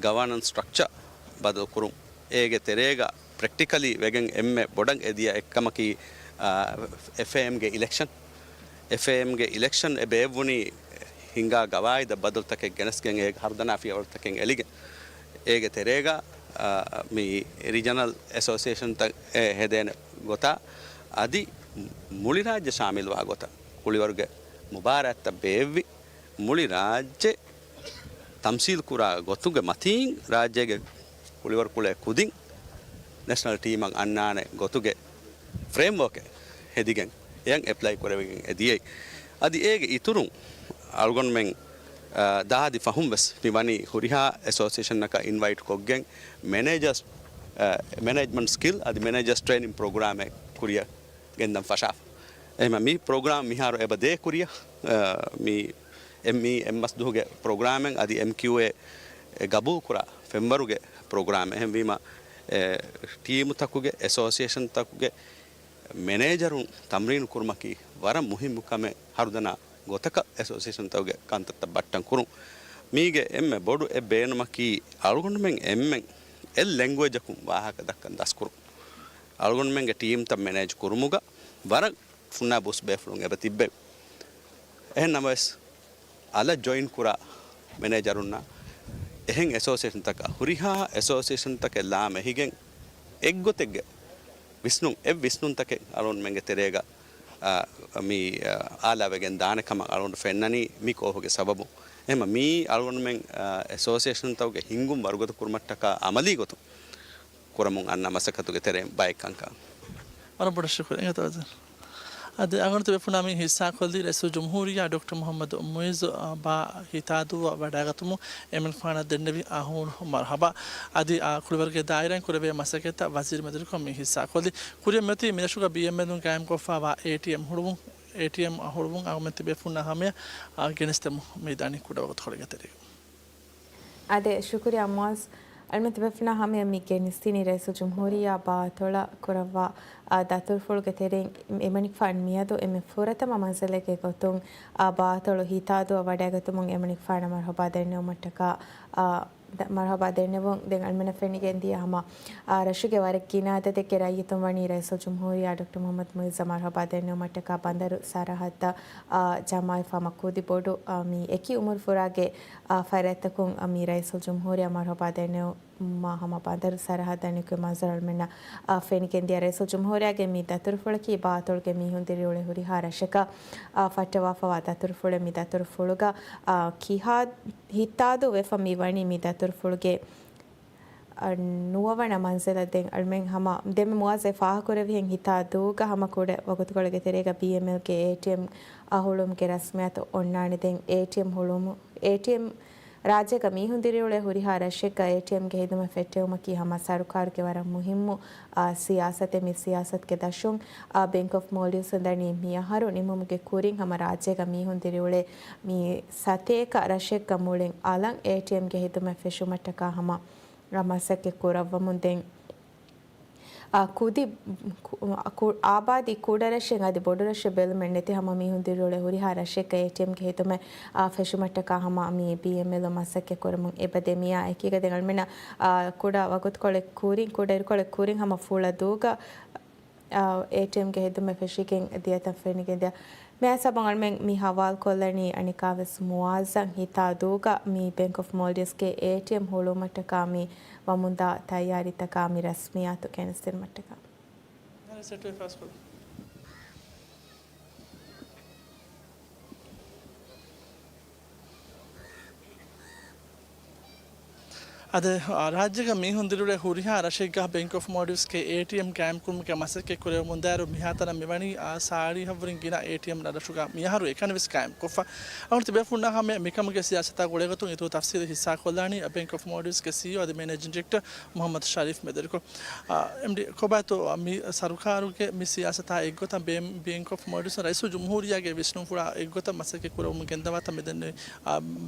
ގަވަނަންސް ސްޓްރަކްޗާ ބަދަލު ކުރުން. އޭގެ ތެރޭގަ ޕްރެކްޓިކަލީ ވެގެން އެންމެ ބޮޑަށް އެދިޔަ އެއްކަމަކީ، އާ، އެފްއޭއެމްގެ އިލެކްޝަން. އެފްއޭއެމްގެ އިލެކްޝަން އެ ބޭއްވުނީ ހިނގާ ގަވާއިދަށް ބަދަލުތަކެއް ގެނެސްގެން އޭގެ ހަރުދަނާ ފިޔަވަޅުތަކެއް އެޅިގެން. އޭގެ ތެރޭގަ، އާ، މި ރީޖަނަލް އެސޯސިއޭޝަންތައް އެ ހެދޭނެ ގޮތާ އަދި މުޅި ރާއްޖެ ޝާމިލްވާ ގޮތަށް ކުޅިވަރުގެ މުބާރާތްތައް ބޭއްވި، މުޅި ރާއްޖެ ތަމްސީލް ކުރާ ގޮތުގެ މަތީން ރާއްޖޭގެ ކުޅިވަރު ކުޅޭ ކުދިން ނެޝަނަލް ޓީމަށް އަންނާނެ ގޮތުގެ ފްރޭމްވޯކެއް ހެދިގެން އެޔަށް އެޕްލައި ކުރެވިގެން އެ ދިޔައީ. އަދި އޭގެ އިތުރުން އަޅުގަނޑުމެން، އާ، ދާދި ފަހުން ވެސް މި ވަނީ ހުރިހާ އެސޯސިއޭޝަނަކަށް އިންވައިޓް ކޮށްގެން މެނޭޖަރސް، އާ، މެނޭޖްމަންޓް ސްކިލް އަދި މެނޭޖަރސް ޓްރޭނިން ޕްރޮގްރާމެއް ކުރިއަށް ގެންދަން ފަށާފަ. އެހެންމަ މި ޕްރޮގްރާމް މިހާރު އެބަ ދޭ ކުރިއަށް، އާ، މި އެ-، މީ އެއްމަސްދުހުގެ ޕްރޮގްރާމެއް އަދި އެމްކިއުއޭ ގަބޫލުކުރާ ފެންވަރުގެ ޕްރޮގްރާމެއް. އެހެންވީމަ، އެ، ޓީމުތަކުގެ، އެސޯސިއޭޝަންތަކުގެ މެނޭޖަރުން ތަމްރީނު ކުރުމަކީ ވަރަށް މުހިއްމު ކަމެއް. ހަރުދަނާ ގޮތަކަށް އެސޯސިއޭޝަންތަކުގެ ކަންތައްތައް ބައްޓަން ކުރުން. މީގެ އެންމެ ބޮޑު އެއް ބޭނުމަކީ އަޅުގަނޑުމެން އެންމެން އެއް ލެންގުއޭޖަކުން ވާހަކަ ދައްކަން ދަސްކުރުން. އަޅުގަނޑުމެންގެ ޓީމްތައް މެނޭޖް ކުރުމުގަ ވަރަށް ފުންނާ ބުސް ބޭފުޅުން އެބަ ތިއްބެވި. އެހެން ނަމަވެސް، އަލަށް ޖޮއިން ކުރާ މެނޭޖަރުންނަށް އެހެން އެސޯސިއޭޝަންތަކަށް ހުރިހާ އެސޯސިއޭޝަންތަކެއް ލާމެހިގެން އެއްގޮތެއްގެ ވިސްނުން، އެއް ވިސްނުންތަކެއް އަޅުގަނޑުމެންގެ ތެރޭގަ، އާ، މި، އާ، އާލާވެގެން ދާނެ ކަމަށް އަޅުގަނޑު ފެންނަނީ މި ކޯހުގެ ސަބަބުން. އެހެންމަ މީ އަޅުގަނޑުމެން، އާ، އެސޯސިއޭޝަންތަކުގެ ހިންގުން ވަރުގަދަ ކުރުމަށްޓަކާ އަމަލީ ގޮތުން ކުރަމުން އަންނަ މަސައްކަތުގެ ތެރެއިން ބައެއް ކަންކަން. ވަރަށް ބޮޑަށް ޝުކުރިއްޔާ ތާޒަ. އަދި އަޅުގަނޑު ތިބޭފުޅުންނާ މި ހިއްސާކޮށްލީ ރައީސުލްޖުމްހޫރިއްޔާ ޑޮކްޓަރ މުޙައްމަދު މުޢިއްޒު، އާ، ބާ ހިތާދޫއަށް ވަޑައިގަތުމުން އެމަނިކުފާނަށް ދެންނެވި އަހުރު މަރުޙަބާ. އަދި، އާ، ކުޅިވަރުގެ ދާއިރާއިން ކުރެވޭ މަސައްކަތްތައް ވަޒީރު މެދުވެރިކޮށް މި ހިއްސާކޮށްލީ. ކުރިއަށް މިއޮތީ މިރަށުގަ ބީއެމްއެލުން ގާއިމްކޮށްފައިވާ އޭޓީއެމް ހުޅުވުން، އޭޓީއެމް އަށް ހުޅުވުން އަޅުގަނޑު ތިބޭފުޅުންނާ ހަމަޔަށް، އާ، ގެނެސްދެމުން މި ދަނީ ކުޑަ ވަގުތުކޮޅެއްގެ ތެރޭގަ. އާދެ، ޝުކުރިއްޔާ މުޢައްޒު. އަޅުގަނޑު ތިބޭފުޅުންނާ ހަމަޔަށް މި ގެނެސްދިނީ ރައީސުލްޖުމްހޫރިއްޔާ ބާ އަތޮޅަށް ކުރައްވާ، އާ، ދަތުރުފުޅުގެ ތެރެއިން އެމަނިކުފާނު މިއަދު އެންމެ ފުރަތަމަ މަންޒިލެއްގެ ގޮތުން، އާ، ބާ އަތޮޅު ހިތާދޫއަށް ވަޑައިގަތުމުން އެމަނިކުފާނަށް މަރުޙަބާ ދެންނެވުމަށްޓަކާ، އާ، ދަ-، މަރުޙަބާ ދެންނެވުން. ދެން އަޅުމެންނަށް ފެނިގެން ދިޔަ ހަމަ، އާ، ރަށުގެ ވަރަށް ގިނަ އަދަދެއްގެ ރައްޔިތުން ވަނީ ރައީސުލްޖުމްހޫރިއްޔާ ޑޮކްޓަރ މުޙައްމަދު މުޢިއްޒަށް މަރުޙަބާ ދެންނެވުމަށްޓަކާ ބަނދަރު ސަރަހައްދަށް، އާ، ޖަމާވެފަ ހަމަ ކުދި ބޮޑު، އާ، މި އެކި އުމުރު ފުރާގެ، އާ، ފަރާތްތަކުން، އާ، މި ރައީސުލްޖުމްހޫރިއްޔާ މަރުޙަބާ ދެންނެވުމާ ހަމަ ބަނދަރު ސަރަހައްދަށް ނިކުތް މަންޒަރު އަޅުމެންނަށް، އާ، ފެނިގެން ދިޔަ. ރައީސުލްޖުމްހޫރިއްޔާގެ މި ދަތުރުފުޅަކީ ބާ އަތޮޅުގެ މީހުން ދިރިއުޅޭ ހުރިހާ ރަށަކަށް، އާ، ފައްޓަވާފަވާ ދަތުރުފުޅެއް. މި ދަތުރުފުޅުގަ، އާ، ކިހާ ހިތާދޫ ވެފަ މި ވަނީ މި ދަތުރުފުޅުގެ، އަ، ނުވަވަނަ މަންޒިލަށް ދެން އަޅުމެން ހަމަ ދެންމެ މުޢައްޒު ފާހަގަކުރެއްވިހެން ހިތާދޫގަ ހަމަ ކުޑަ ވަގުތުކޮޅެއްގެ ތެރޭގަ ބީއެމްއެލްގެ އޭޓީއެމް އަށް ހުޅުވުމުގެ ރަސްމިއްޔާތު އޮންނާނެ. ދެން އޭޓީއެމް ހުޅުވުމު، އޭޓީއެމް ރާއްޖޭގަ މީހުން ދިރިއުޅޭ ހުރިހާ ރަށެއްގަ އޭޓީއެމްގެ ހިދުމަތް ފެއްޓެވުމަކީ ހަމަ ސަރުކާރުގެ ވަރަށް މުހިއްމު، އާ، ސިޔާސަތެއް. މި ސިޔާސަތުގެ ދަށުން، އާ، ބޭންކް އޮފް މޯލްޑިވްސް ދަނީ މިއަހަރު ނިމުމުގެ ކުރިން ހަމަ ރާއްޖޭގަ މީހުން ދިރިއުޅޭ މި ސަތޭކަ ރަށެއްގަ މުޅިން އަލަށް އޭޓީއެމްގެ ހިދުމަތް ފެށުމަށްޓަކާ ހަމަ މަސައްކަތް ކުރައްވަމުން. ދެން އާ، ކުދި، ކު-، އާ، ކު-، އާބާދީ ކުޑަ ރަށެއް އަދި ބޮޑު ރަށެއް ބެލުމެއް ނެތި ހަމަ މީހުން ދިރިއުޅޭ ހުރިހާ ރަށެއްގަ އޭޓީއެމްގެ ހިދުމަތް، އާ، ފެށުމަށްޓަކާ ހަމަ މި ބީއެމްއެލް މަސައްކަތް ކުރަމުން އެބަދޭ. މިއާ އެކީގަ ދެން އަޅުމެންނަށް، އާ، ކުޑަ ވަގުތުކޮޅެއް ކުރިން، ކުޑަ އިރުކޮޅެއް ކުރިން ހަމަ ފުޅަދޫގަ، އާ، އޭޓީއެމްގެ ހިދުމަތް ފެށިގެން ދިޔަތަން ފެނިގެން ދިޔަ. މިއާ ސަބަބުން އަޅުމެން މި ހަވާލުކޮށްލަނީ އަނެއްކާވެސް މުވާޒަން ހިތާ ދޫގަ މި ބޭންކް އޮފް މޯލްޑިވްސްގެ އޭޓީއެމް ހުޅުވުމަށްޓަކާ މި ވަމުންދާ ތައްޔާރީތަކާ މި ރަސްމިއްޔާތު ގެނެސްދިނުމަށްޓަކާ. އަދި، އާ، ރާއްޖޭގަ މީހުން ދިރިއުޅޭ ހުރިހާ ރަށެއްގަ ބޭންކް އޮފް މޯލްޑިވްސްގެ އޭޓީއެމް ގާއިމްކުރުމުގެ މަސައްކަތް ކުރެވެމުންދާއިރު، މިހާތަނަށް މިވަނީ، އާ، ސާޅީހަށްވުރެން ގިނަ އޭޓީއެމް ރަށްރަށުގަ މިއަހަރު އެކަނިވެސް ގާއިމްކޮށްފަ. އަޅުގަނޑު ތިބޭފުޅުންނާ ހަމަޔަށް މިކަމުގެ ސިޔާސަތާ ގުޅޭގޮތުން އިތުރު ތަފްސީލު ހިއްސާކޮށްލާނީ ބޭންކް އޮފް މޯލްޑިވްސްގެ ސީއީއޯ އަދި މެނޭޖިން ޑިރެކްޓަރ މުހައްމަދު ޝަރީފް މެދުވެރިކޮށް. އާ، އެމްޑީ، ކޮބާތޯ މި ސަރުކާރުގެ މި ސިޔާސަތާ އެއްގޮތަށް ބޭ-، ބޭންކް އޮފް މޯލްޑިވްސް ރައީސުލްޖުމްހޫރިއްޔާގެ ވިސްނުންފުޅާ އެއްގޮތަށް މަސައްކަތް ކުރަމުން ގެންދަވާތަން މިދެންނެވި، އާ،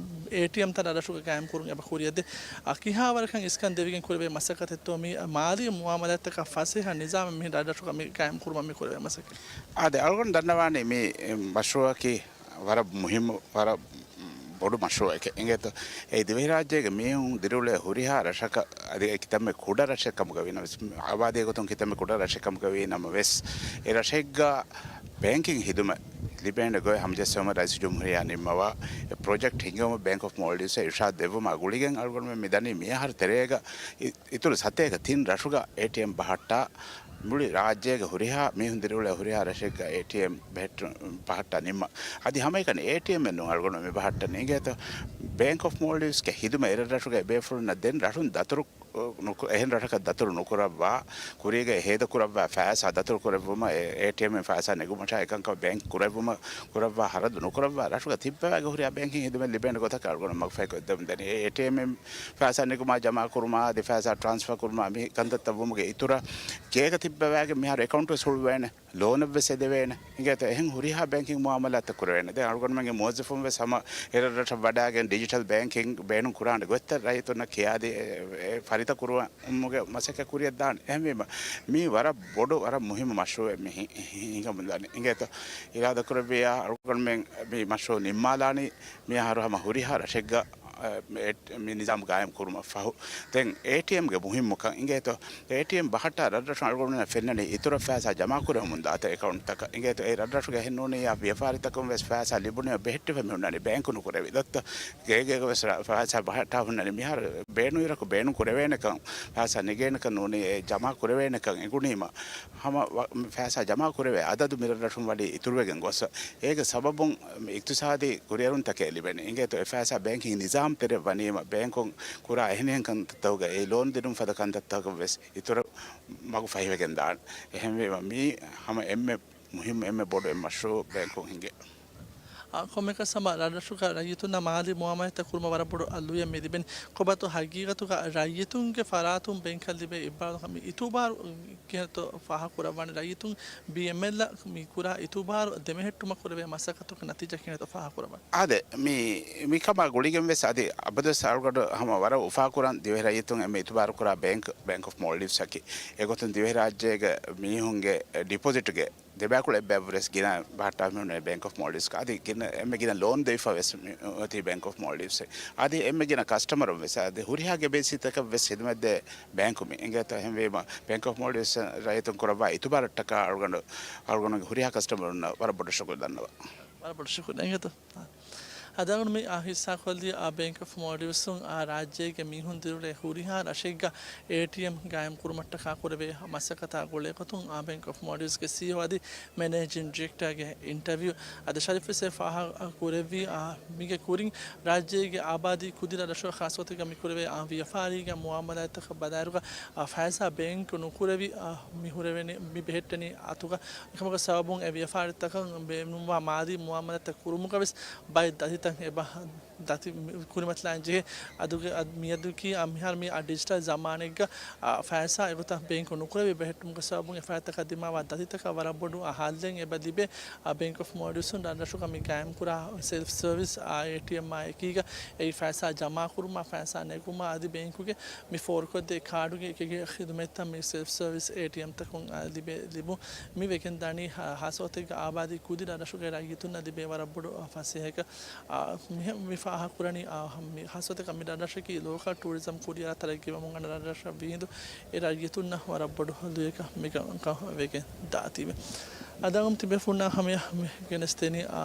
އޭޓީއެމްތައް ރަށްރަށުގަ ގާއިމްކުރުން އެބަ ކުރިއަށްދޭ. އާ، ކިހާވަރަކަށް އިސްކަން ދެވިގެން ކުރެވޭ މަސައްކަތެއްތޯ މި މާލީ މުއާމަލާތްތަކަށް ފަސޭހަ ނިޒާމެއް މި ރަށްރަށުގަ މި ގާއިމްކުރުމަށް މި ކުރެވޭ މަސައްކަތް؟ އާދެ، އަޅުގަނޑު ދަންނަވާނީ މި މަޝްރޫއަކީ ވަރަށް މުހިއްމު، ވަރަށް ބޮޑު މަޝްރޫއެކޭ. އިނގޭތޯ، އެ ދިވެހިރާއްޖޭގެ މީހުން ދިރިއުޅޭ ހުރިހާ ރަށަކަށް، އަދި އެ ކިތަންމެ ކުޑަ ރަށެއް ކަމުގަ ވީނަމަވެސް، އާބާދީގެ ގޮތުން ކިތަންމެ ކުޑަ ރަށެއް ކަމުގަ ވީނަމަވެސް، އެ ރަށެއްގަ ބޭންކިން ހިދުމަތް ލިބޭނެ ގޮތް ހަމަޖެއްސެވުމަށް ރައީސުލްޖުމްހޫރިއްޔާ ނިންމަވާ، އެ ޕްރޮޖެކްޓް ހިންގެވުމަށް ބޭންކް އޮފް މޯލްޑިވްސްއަށް އިރުޝާދު ދެއްވުމާ ގުޅިގެން އަޅުގަނޑުމެން މި ދަނީ މިއަހަރު ތެރޭގަ އި-، އިތުރު ސަތޭކަ ތިން ރަށުގަ އޭޓީއެމް ބަހައްޓާ، މުޅި ރާއްޖޭގެ ހުރިހާ މީހުން ދިރިއުޅޭ ހުރިހާ ރަށެއްގަ އޭޓީއެމް ބެހެއްޓު-، ބަހައްޓާ ނިންމަ. އަދި ހަމައެކަނި އޭޓީއެމް އެއް ނޫން އަޅުގަނޑު މި ބަހައްޓަނީ. އިނގޭތޯ، ބޭންކް އޮފް މޯލްޑިވްސްގެ ހިދުމަތް އެރަށްރަށުގެ ބޭފުޅުންނަށް ދެން ރަށުން ދަތުރު ނުކު-، އެހެން ރަށަކަށް ދަތުރު ނުކުރައްވާ، ކުރީގައި ހޭދަކުރައްވާ ފައިސާ ދަތުރު ކުރެއްވުމަށް، އެ-، އޭޓީއެމްއިން ފައިސާ ނެގުމަށާ އެކަންކަން ބޭންކް ކުރެއްވުމަށް ކުރައްވާ ހަރަދު ނުކުރައްވާ، ރަށުގަ ތިއްބަވާގެ ހުރިހާ ބޭންކިން ހިދުމަތް ލިބޭނެ ގޮތަކަށް އަޅުގަނޑު މަގުފަހިކޮށްދެމުން ދަނީ. އޭޓީއެމްއިން ފައިސާ ނެގުމާ، ޖަމާ ކުރުމާ، އަދި ފައިސާ ޓްރާންސްފާ ކުރުމާ، މި ކަންތައްތައް ވުމުގެ އިތުރަށް ގޭގަ ތިއްބަވާގެ މިހާރު އެކައުންޓް ވެސް ހުޅުވޭނެ. ލޯނެއްވެސް އެދެވޭނެ. އިނގޭތޯ، އެހެން ހުރިހާ ބޭންކިން މުއާމަލާތްތައް ކުރެވޭނެ. ދެން އަޅުގަނޑުމެންގެ މުވައްޒަފުން ވެސް ހަމަ އެރަށްރަށަށް ވަޑާގެން ޑިޖިޓަލް ބޭންކިން ބޭނުން ކުރާނެ ގޮތްތައް ރައްޔިތުންނަށް ކިޔާދީ، އެ، އެ، ފަރިތަ ކުރުވުމުގެ މަސައްކަތް ކުރިއަށް ދާނެ. އެހެންވީމަ، މީ ވަރަށް ބޮޑު، ވަރަށް މުހިއްމު މަޝްރޫއެއް މި ހި-، ހި-، ހިނގަމުންދާނެ. އިނގޭތޯ، އިރާދަކުރެއްވިއްޔާ އަޅުގަނޑުމެން މި މަޝްރޫއު ނިންމާލާނީ މިއަހަރު ހަމަ ހުރިހާ ރަށެއްގަ، އެ، މި ނިޒާމް ގާއިމް ކުރުމަށް ފަހު. ދެން އޭޓީއެމްގެ މުހިއްމުކަން އިނގޭތޯ، އޭޓީއެމް ބަހައްޓާ ރަށްރަށުން އަޅުގަނޑުމެންނަށް ފެންނަނީ އިތުރަށް ފައިސާ ޖަމާކުރެވެމުން ދާތަން އެކައުންޓްތަކަށް. އިނގޭތޯ، އެ ރަށްރަށުގަ އެހެންނޫނިއްޔާ ވިޔަފާރިތަކުން ވެސް ފައިސާ ލިބުނީ ބެހެއްޓިފަ މި ހުންނަނީ ބޭންކު ނުކުރެވި. ދޮއްތަ ގޭގޭގަ ވެސް ރަ-، ފައިސާ ބަހައްޓާ ހުންނަނީ މިހާރު ބޭނުން އިރަކު ބޭނުން ކުރެވޭނެކަން، ފައިސާ ނެގޭނެކަން ނޫނީ އެ ޖަމާ ކުރެވޭނެކަން އެނގުނީމަ، ހަމަ ވަ-، ފައިސާ ޖަމާ ކުރެވޭ އަދަދު މި ރަށްރަށުން ވަނީ އިތުރުވެގެން ގޮސް، އޭގެ ސަބަބުން އިޤްތިޞާދީ ކުރިއެރުންތަކެއް ލިބެނީ. އިނގޭތޯ، އެ ފައިސާ ބޭންކިން ނިޒާމް ތެރެއަށް ވަނީމަ، ބޭންކުން ކުރާ އެހެނިހެން ކަންތައްތަކުގައި އެ ލޯން ދިނުން ފަދަ ކަންތައްތަކަށް ވެސް އިތުރަށް މަގު ފަހިވެގެން ދާނެ. އެހެންވީމަ، މީ ހަމަ އެންމެ މުހިއްމު، އެންމެ ބޮޑު އެއް މަޝްރޫއު ބޭންކުން ހިނގޭ. އާ، ކޮންމެއަކަސް ހަމަ ރަށްރަށުގަ ރައްޔިތުންނަށް މާލީ މުއާމަލާތްތައް ކުރުމަށް ވަރަށް ބޮޑު އަ، ލުޔެއް މި ލިބެނީ. ކޮބާތޯ ހަގީގަތުގަ ރައްޔިތުންގެ ފަރާތުން ބޭންކަށް ލިބޭ އިއްބާރު މި އިތުބާރު ކިހިނެއްތޯ ފާހަގަކުރައްވާނެ؟ ރައްޔިތުން ބީއެމްއެލްއަށް މި ކުރާ އިތުބާރު ދެމެހެއްޓުމަށް ކުރެވޭ މަސައްކަތުގެ ނަތީޖާ ކިހިނެއްތޯ ފާހަގަކުރައްވާނެ؟ އާދެ، މި، މިކަމާ ގުޅިގެން ވެސް އަދި އަބަދުވެސް އަޅުގަނޑު ހަމަ ވަރަށް އުފާކުރަން ދިވެހި ރައްޔިތުން އެންމެ އިތުބާރު ކުރާ ބޭންކް، ބޭންކް އޮފް މޯލްޑިވްސް އަކީ. އެގޮތުން ދިވެހިރާއްޖޭގެ މީހުންގެ ޑިޕޮޒިޓްގެ ދެބައިކުޅަ އެއްބައިވުރެސް ގިނަ ބަހައްޓާ މިހުންނެ ބޭންކް އޮފް މޯލްޑިވްސް. އަދި ގިނަ އެންމެ ގިނަ ލޯން ދެވިފަ ވެސް މި އޮތީ ބޭންކް އޮފް މޯލްޑިވްސް. އަދި އެންމެ ގިނަ ކަސްޓަމަރުން ވެސް އަދި ހުރިހާ ގެބޭސީތަކަށް ވެސް ހިދުމަތްދޭ ބޭންކު މި. އިނގޭތޯ އެހެންވީމަ، ބޭންކް އޮފް މޯލްޑިވްސް ރައްޔިތުން ކުރައްވާ އިތުބާރަށްޓަކާ އަޅުގަނޑު، އަޅުގަނޑުގެ ހުރިހާ ކަސްޓަމަރުންނަށް ވަރަށް ބޮޑަށް ޝުކުރު ދަންނަވަން. ވަރަށް ބޮޑަށް ޝުކުރު. އިނގޭތޯ. އަދި އަޅުގަނޑު މި އާ ހިއްސާކޮށްލީ އާ ބޭންކް އޮފް މޯލްޑިވްސުން އާ ރާއްޖޭގެ މީހުން ދިރިއުޅޭ ހުރިހާ ރަށެއްގަ އޭޓީއެމް ގާއިމް ކުރުމަށްޓަކާ ކުރެވޭ މަސައްކަތާ ގުޅޭގޮތުން އާ ބޭންކް އޮފް މޯލްޑިވްސްގެ ސީއީއޯ އަދި މެނޭޖިން ޑިރެކްޓަރގެ އިންޓަވިއު. އަދި ޝަރީފް ވެސް އެ ފާހަގަ ކުރެއްވީ، އާ، މީގެ ކުރިން ރާއްޖޭގެ އާބާދީ ކުދިން ރަށުގަ ޚާއްޞަގޮތެއްގަ މި ކުރެވޭ އާ ވިޔަފާރީގެ މުއާމަލާތްތަކަށް ބަލާއިރުގަ، އާ، ފައިސާ ބޭންކް ނުކުރެވި، އާ، މި ހުރެވެނީ، މި ބެހެއްޓެނީ އަތުގަ. އެކަމަކު ސަބަބުން އެ ވިޔަފާރިތަކަށް ބޭނުންވާ މާލީ މުއާމަލާތްތައް ކުރުމުގަ ވެސް ބައެއް ދަތިތައް އެބަ ދަތި މި-، ކުރިމަތިލާން ޖެހޭ. އަދުގެ-، އަދު މިއަދުގެ މިހާރު މި އަށް ޑިޖިޓަލް ޒަމާނެއްގަ، އާ، ފައިސާ އެގޮތަށް ބޭންކު ނުކުރެވޭ ބެހެއްޓުމުގެ ސަބަބުން އެ ފައިތަކަށް ދިމާވާ ދަތިތަކަށް ވަރަށް ބޮޑު އަހާލެއް އެބަ ލިބޭ. އާ، ބޭންކް އޮފް މޯލްޑިވްސުން ރަށްރަށުގަ މި ގާއިމްކުރާ ސެލްފް ސަރވިސް، އާ، އޭޓީއެމް އާ އެކީގަ އެއީ ފައިސާ ޖަމާކުރުމާ ފައިސާ ނެގުމާ އަދި ބޭންކުގެ މި ފޯރުކޮށްދޭ ކާޑުގެ އެކެއްގެ ޚިދުމަތްތައް މި ސެލްފް ސަރވިސް އޭޓީއެމްތަކުން، އާ، ލިބޭ، ލިބުން. މި ވެގެން ދަނީ ހާ-، ހާއްސަ ގޮތެއްގަ އާބާދީ ކުދި ރަށްރަށުގެ ރައްޔިތުންނަށް ލިބޭ ވަރަށް ބޮޑު، އާ، ފަސޭހައެއް. އާ، މިހެ-، މި ފާހަގަކުރަނީ، އާ، މި ހާއްސަ ގޮތަކަށް މި ރަށްރަށަކީ ލޯކަލް ޓޫރިޒަމް ކުރިއަރާ ތަރައްގީވަމުން އަންނަ ރަށްރަށަށް ވީހިނދު އެ ރައްޔިތުންނަށް ވަރަށް ބޮޑު ލުޔެއް މިކަންކަން ވެގެން ދާތީވެ. އަދި އަޅުގަނޑު ތިބޭފުޅުންނާ ހަމަޔަށް މި ގެނެސްދެނީ، އާ،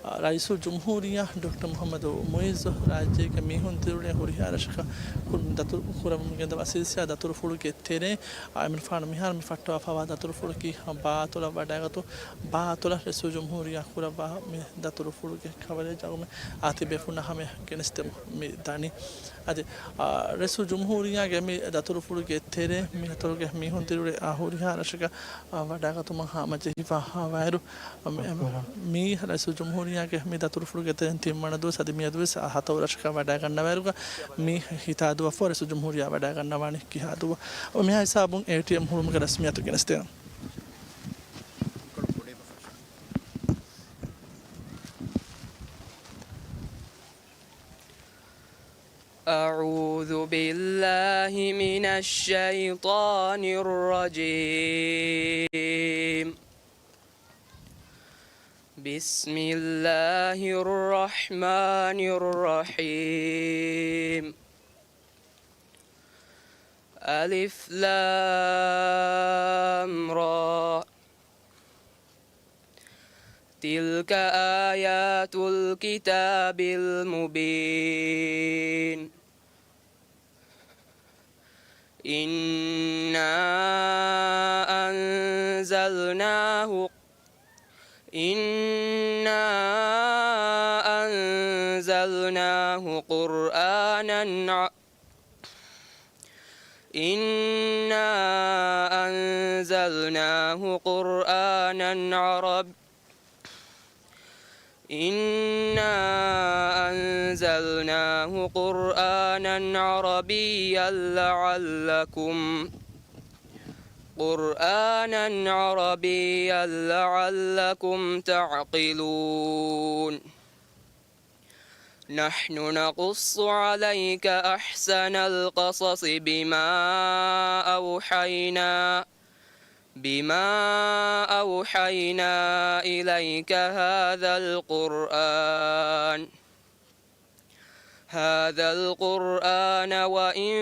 އާ، ރައީސުލްޖުމްހޫރިއްޔާ ޑޮކްޓަރ މުޙައްމަދު މުޢިއްޒު ރާއްޖޭގެ މީހުން ދިރިއުޅޭ ހުރިހާ ރަށަކަށް ކުރަމުން ދަތުރު ކުރަމުން ގެންދަވާ ސިލްސިލާ ދަތުރުފުޅުގެ ތެރެއިން، އާ، އެމިންފާނު މިހާރު މި ފައްޓަވާފައިވާ ދަތުރުފުޅަކީ ބާއަތޮޅަށް ވަޑައިގަތު، ބާއަތޮޅަށް ރައީސުލްޖުމްހޫރިއްޔާ ކުރައްވާ މި ދަތުރުފުޅުގެ ކަވަރޭޖް އަޅުގަނޑުމެން އާ ތިބޭފުޅުންނާ ހަމަޔަށް ގެނެސްދެމުން މި ދަނީ. އަދި، އާ، ރައީސުލްޖުމްހޫރިއްޔާގެ މި ދަތުރުފުޅުގެ ތެރޭ މި އަތޮޅުގެ މީހުން ދިރިއުޅޭ، އާ، ހުރިހާ ރަށަކަށް، އާ، ވަޑައިގަތުމަށް ހަމަޖެހިފައިވާއިރު، އަ، މި، މި ރައީސުލްޖުމްހޫރިއްޔާގެ މި ދަތުރުފުޅުގެ ތެރެއިން ތިންވަނަ ދުވަސް އަދި މިއަދުވެސް ހަތަރު ރަށަކަށް ވަޑައިގަންނަވާއިރުގަ މި ހިތާދުވަފަ ރައީސުލްޖުމްހޫރިއްޔާ ވަޑައިގަންނަވާނީ ކިހާ ދުވަހަށް؟ މިހާ ހިސާބުން އޭޓީއެމް ހުޅުމުގެ ރަސްމިއްޔާތު ގެނެސްދޭނަން. أعوذ بالله من الشيطان الرجيم. بسم الله الرحمن الرحيم. ألف لام را. تلك آيات الكتاب المبين. إنا أنزلناه، إنا أنزلناه قرآنا ع-، إنا أنزلناه قرآنا عرب-، إنا أنزلناه قرآنا عربيا لعلكم، قرآنا عربيا لعلكم تعقلون. نحن نقص عليك أحسن القصص بما أوحينا، بما أوحينا إليك هذا القرآن، هذا القرآن وإن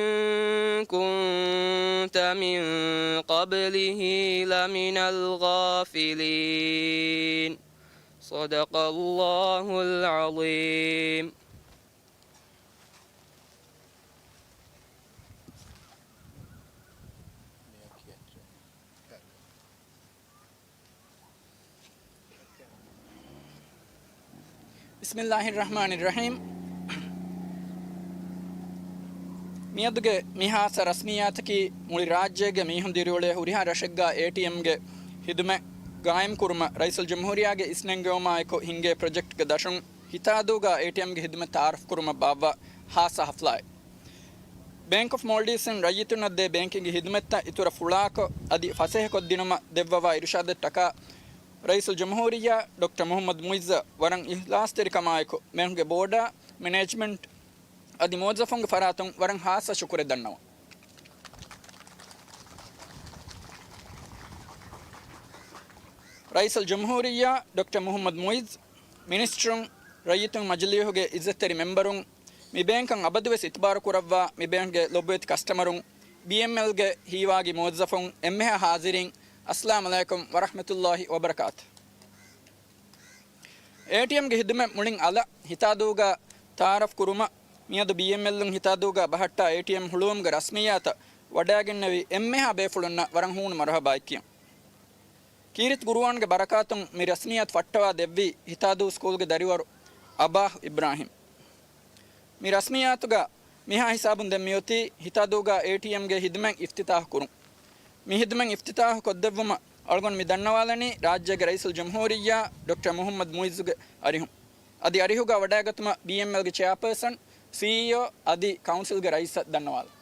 كنت من قبله لمن الغافلين. صدق الله العظيم. بسم الله الرحمن الرحيم. މިއަދުގެ މި ހާއްސަ ރަސްމިއްޔާތަކީ މުޅި ރާއްޖޭގެ މީހުން ދިރިއުޅޭ ހުރިހާ ރަށެއްގަ އޭޓީއެމްގެ ހިދުމަތް ގާއިމްކުރުމަށް ރައީސުލްޖުމްހޫރިއްޔާގެ އިސްނެންގެވުމާއެކު ހިންގޭ ޕްރޮޖެކްޓްގެ ދަށުން ހިތާދޫގަ އޭޓީއެމްގެ ހިދުމަތް ތައާރަފްކުރުމަށް ބާއްވާ ހާއްސަ ހަފްލާއެއް. ބޭންކް އޮފް މޯލްޑިވްސްއިން ރައްޔިތުންނަށް ދޭ ބޭންކިންގެ ހިދުމަތްތައް އިތުރަށް ފުޅާކޮށް، އަދި ފަސޭހަކޮށްދިނުމަށް ދެއްވަވާ އިރުޝާދަށްޓަކާ ރައީސުލްޖުމްހޫރިއްޔާ ޑޮކްޓަރ މުޙައްމަދު މުޢިއްޒަށް ވަރަށް އިޚްލާޞްތެރިކަމާއެކު ބޭންކްގެ ބޯޑާ، މެނޭޖްމަންޓް އަދި މުވައްޒަފުންގެ ފަރާތުން ވަރަށް ހާއްސަ ޝުކުރެއް ދަންނަވަން. ރައީސުލްޖުމްހޫރިއްޔާ ޑޮކްޓަރ މުޙައްމަދު މުޢިއްޒު، މިނިސްޓަރުން، ރައްޔިތުން، މަޖިލީހުގެ އިއްޒަތްތެރި މެމްބަރުން، މި ބޭންކަށް އަބަދުވެސް އިތުބާރު ކުރައްވާ މި ބޭންކްގެ ލޮބުވެތި ކަސްޓަމަރުން، ބީއެމްއެލްގެ ހީވާގި މުވައްޒަފުން، އެންމެހާ ޙާޟިރީން، އައްސަލާމް ޢަލައިކުމް ވަރަޙްމަތުﷲި ވަބަރަކާތު. އޭޓީއެމްގެ ހިދުމަތް މުޅިން އަލަށް ހިތާދޫގަ ތައާރަފް ކުރުމަށް މިއަދު ބީއެމްއެލުން ހިތާދޫގަ ބަހައްޓާ އޭޓީއެމް ހުޅުވުމުގެ ރަސްމިއްޔާތަށް ވަޑައިގެންނެވި އެންމެހާ ބޭފުޅުންނަށް ވަރަށް ހޫނު މަރުޙަބާއެއް ކިޔަން. ކީރިތި ޤުރުއާންގެ ބަރަކާތުން މި ރަސްމިއްޔާތު ފައްޓަވާ ދެއްވީ ހިތާދޫ ސްކޫލްގެ ދަރިވަރު އަބާހް އިބްރާހިމް. މި ރަސްމިއްޔާތުގަ މިހާ ހިސާބުން ދެން މިއޮތީ ހިތާދޫގަ އޭޓީއެމްގެ ހިދުމަތް އިފްތިތާޙު ކުރުން. މި ހިދުމަތް އިފްތިތާޙު ކޮށްދެއްވުމަށް އަޅުގަނޑު މި ދަންނަވާލަނީ ރާއްޖޭގެ ރައީސުލްޖުމްހޫރިއްޔާ ޑޮކްޓަރ މުޙައްމަދު މުޢިއްޒުގެ އަރިހުން. އަދި އަރިހުގަ ވަޑައިގަތުމަށް ބީއެމްއެލްގެ ޗެއާޕާސަން، ސީއީއޯ އަދި ކައުންސިލްގެ ރައީސަށް ދަންނަވާލަން.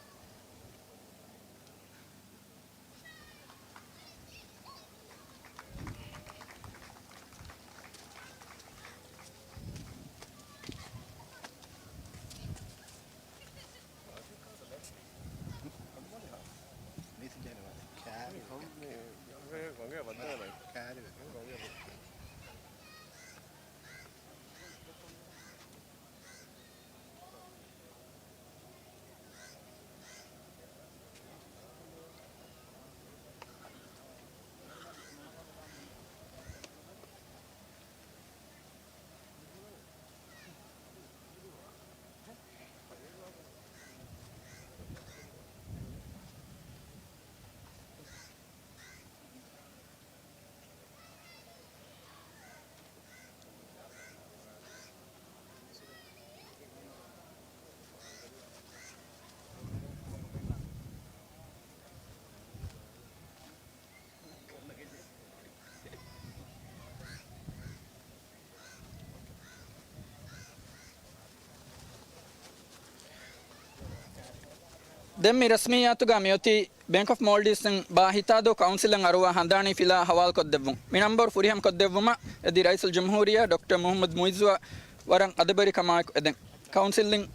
ދެން މި ރަސްމިއްޔާތުގަ މިއޮތީ ބޭންކް އޮފް މޯލްޑިވްސްއިން ބާ ހިތާދޫ ކައުންސިލަށް އަރުވާ ހަނދާނީ ފިލާ ހަވާލުކޮށްދެއްވުން. މި ނަންބަރު ފުރިހަމަކޮށްދެއްވުމަށް އެދި ރައީސުލްޖުމްހޫރިއްޔާ ޑޮކްޓަރ މުހައްމަދު މުއިއްޒުއަށް ވަރަށް އަދަބުވެރިކަމާއެކު އެދެން. ކައުންސިލްއިން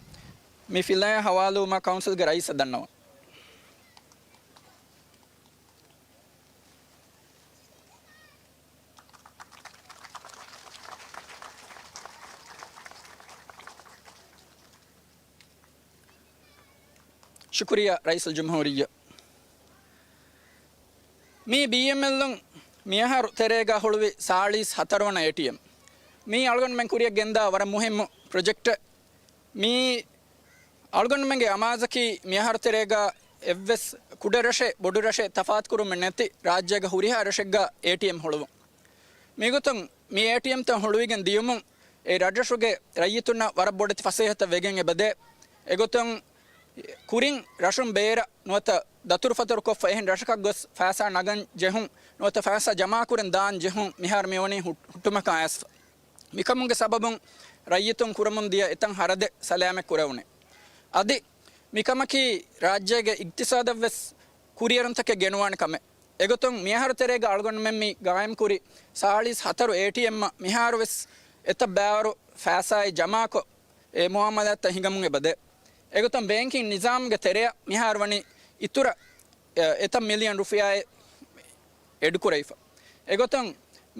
މި ފިލާ ހަވާލުވުމަށް ކައުންސިލްގެ ރައީސަށް ދަންނަވަން. ޝުކުރިއްޔާ ރައީސުލްޖުމްހޫރިއްޔާ. މީ ބީއެމްއެލުން މިއަހަރު ތެރޭގަ ހުޅުވި ސާޅީސް ހަތަރު ވަނަ އޭޓީއެމް. މީ އަޅުގަނޑުމެން ކުރިއަށް ގެންދާ ވަރަށް މުހިއްމު ޕްރޮޖެކްޓެއް. މީ އަޅުގަނޑުމެންގެ އަމާޒަކީ މިއަހަރު ތެރޭގަ އެއްވެސް ކުޑަ ރަށެއް ބޮޑު ރަށެއް ތަފާތުކުރުމެއް ނެތި ރާއްޖޭގަ ހުރިހާ ރަށެއްގަ އޭޓީއެމް ހުޅުވުން. މިގޮތުން މި އޭޓީއެމްތައް ހުޅުވިގެން ދިޔުމުން އެ ރަށްރަށުގެ ރައްޔިތުންނަށް ވަރަށް ބޮޑެތި ފަސޭހަތައް ވެގެން އެބަދޭ. އެގޮތުން ކުރިން ރަށުން ބޭރަށް ނުވަތަ ދަތުރުފަތުރުކޮށްފަ އެހެން ރަށަކަށް ގޮސް ފައިސާ ނަގަން ޖެހުން ނުވަތަ ފައިސާ ޖަމާކުރަން ދާން ޖެހުން މިހާރު މިވަނީ ހު-، ހުއްޓުމަކަށް އައިސްފަ. މިކަމުގެ ސަބަބުން ރައްޔިތުން ކުރަމުން ދިޔަ އެތައް ހަރަދެއް ސަލާމަތް ކުރެވުނެ. އަދި މިކަމަކީ ރާއްޖޭގެ އިގްތިސާދަށްވެސް ކުރިއެރުންތަކެއް ގެނުވާނެ ކަމެއް. އެގޮތުން މިއަހަރު ތެރޭގަ އަޅުގަނޑުމެން މި ގާއިމްކުރި ސާޅީސް ހަތަރު އޭޓީއެމްއަށް މިހާރުވެސް އެތައް ބައިވަރު ފައިސާއެއް ޖަމާކޮށް، އެ މުއާމަލާތްތައް ހިނގަމުން އެބަދޭ. އެގޮތުން ބޭންކިން ނިޒާމުގެ ތެރެއަށް މިހާރު ވަނީ އިތުރަށް، އެ، އެތައް މިލިއަން ރުފިޔާއެއް އެޑްކުރެވިފަ. އެގޮތުން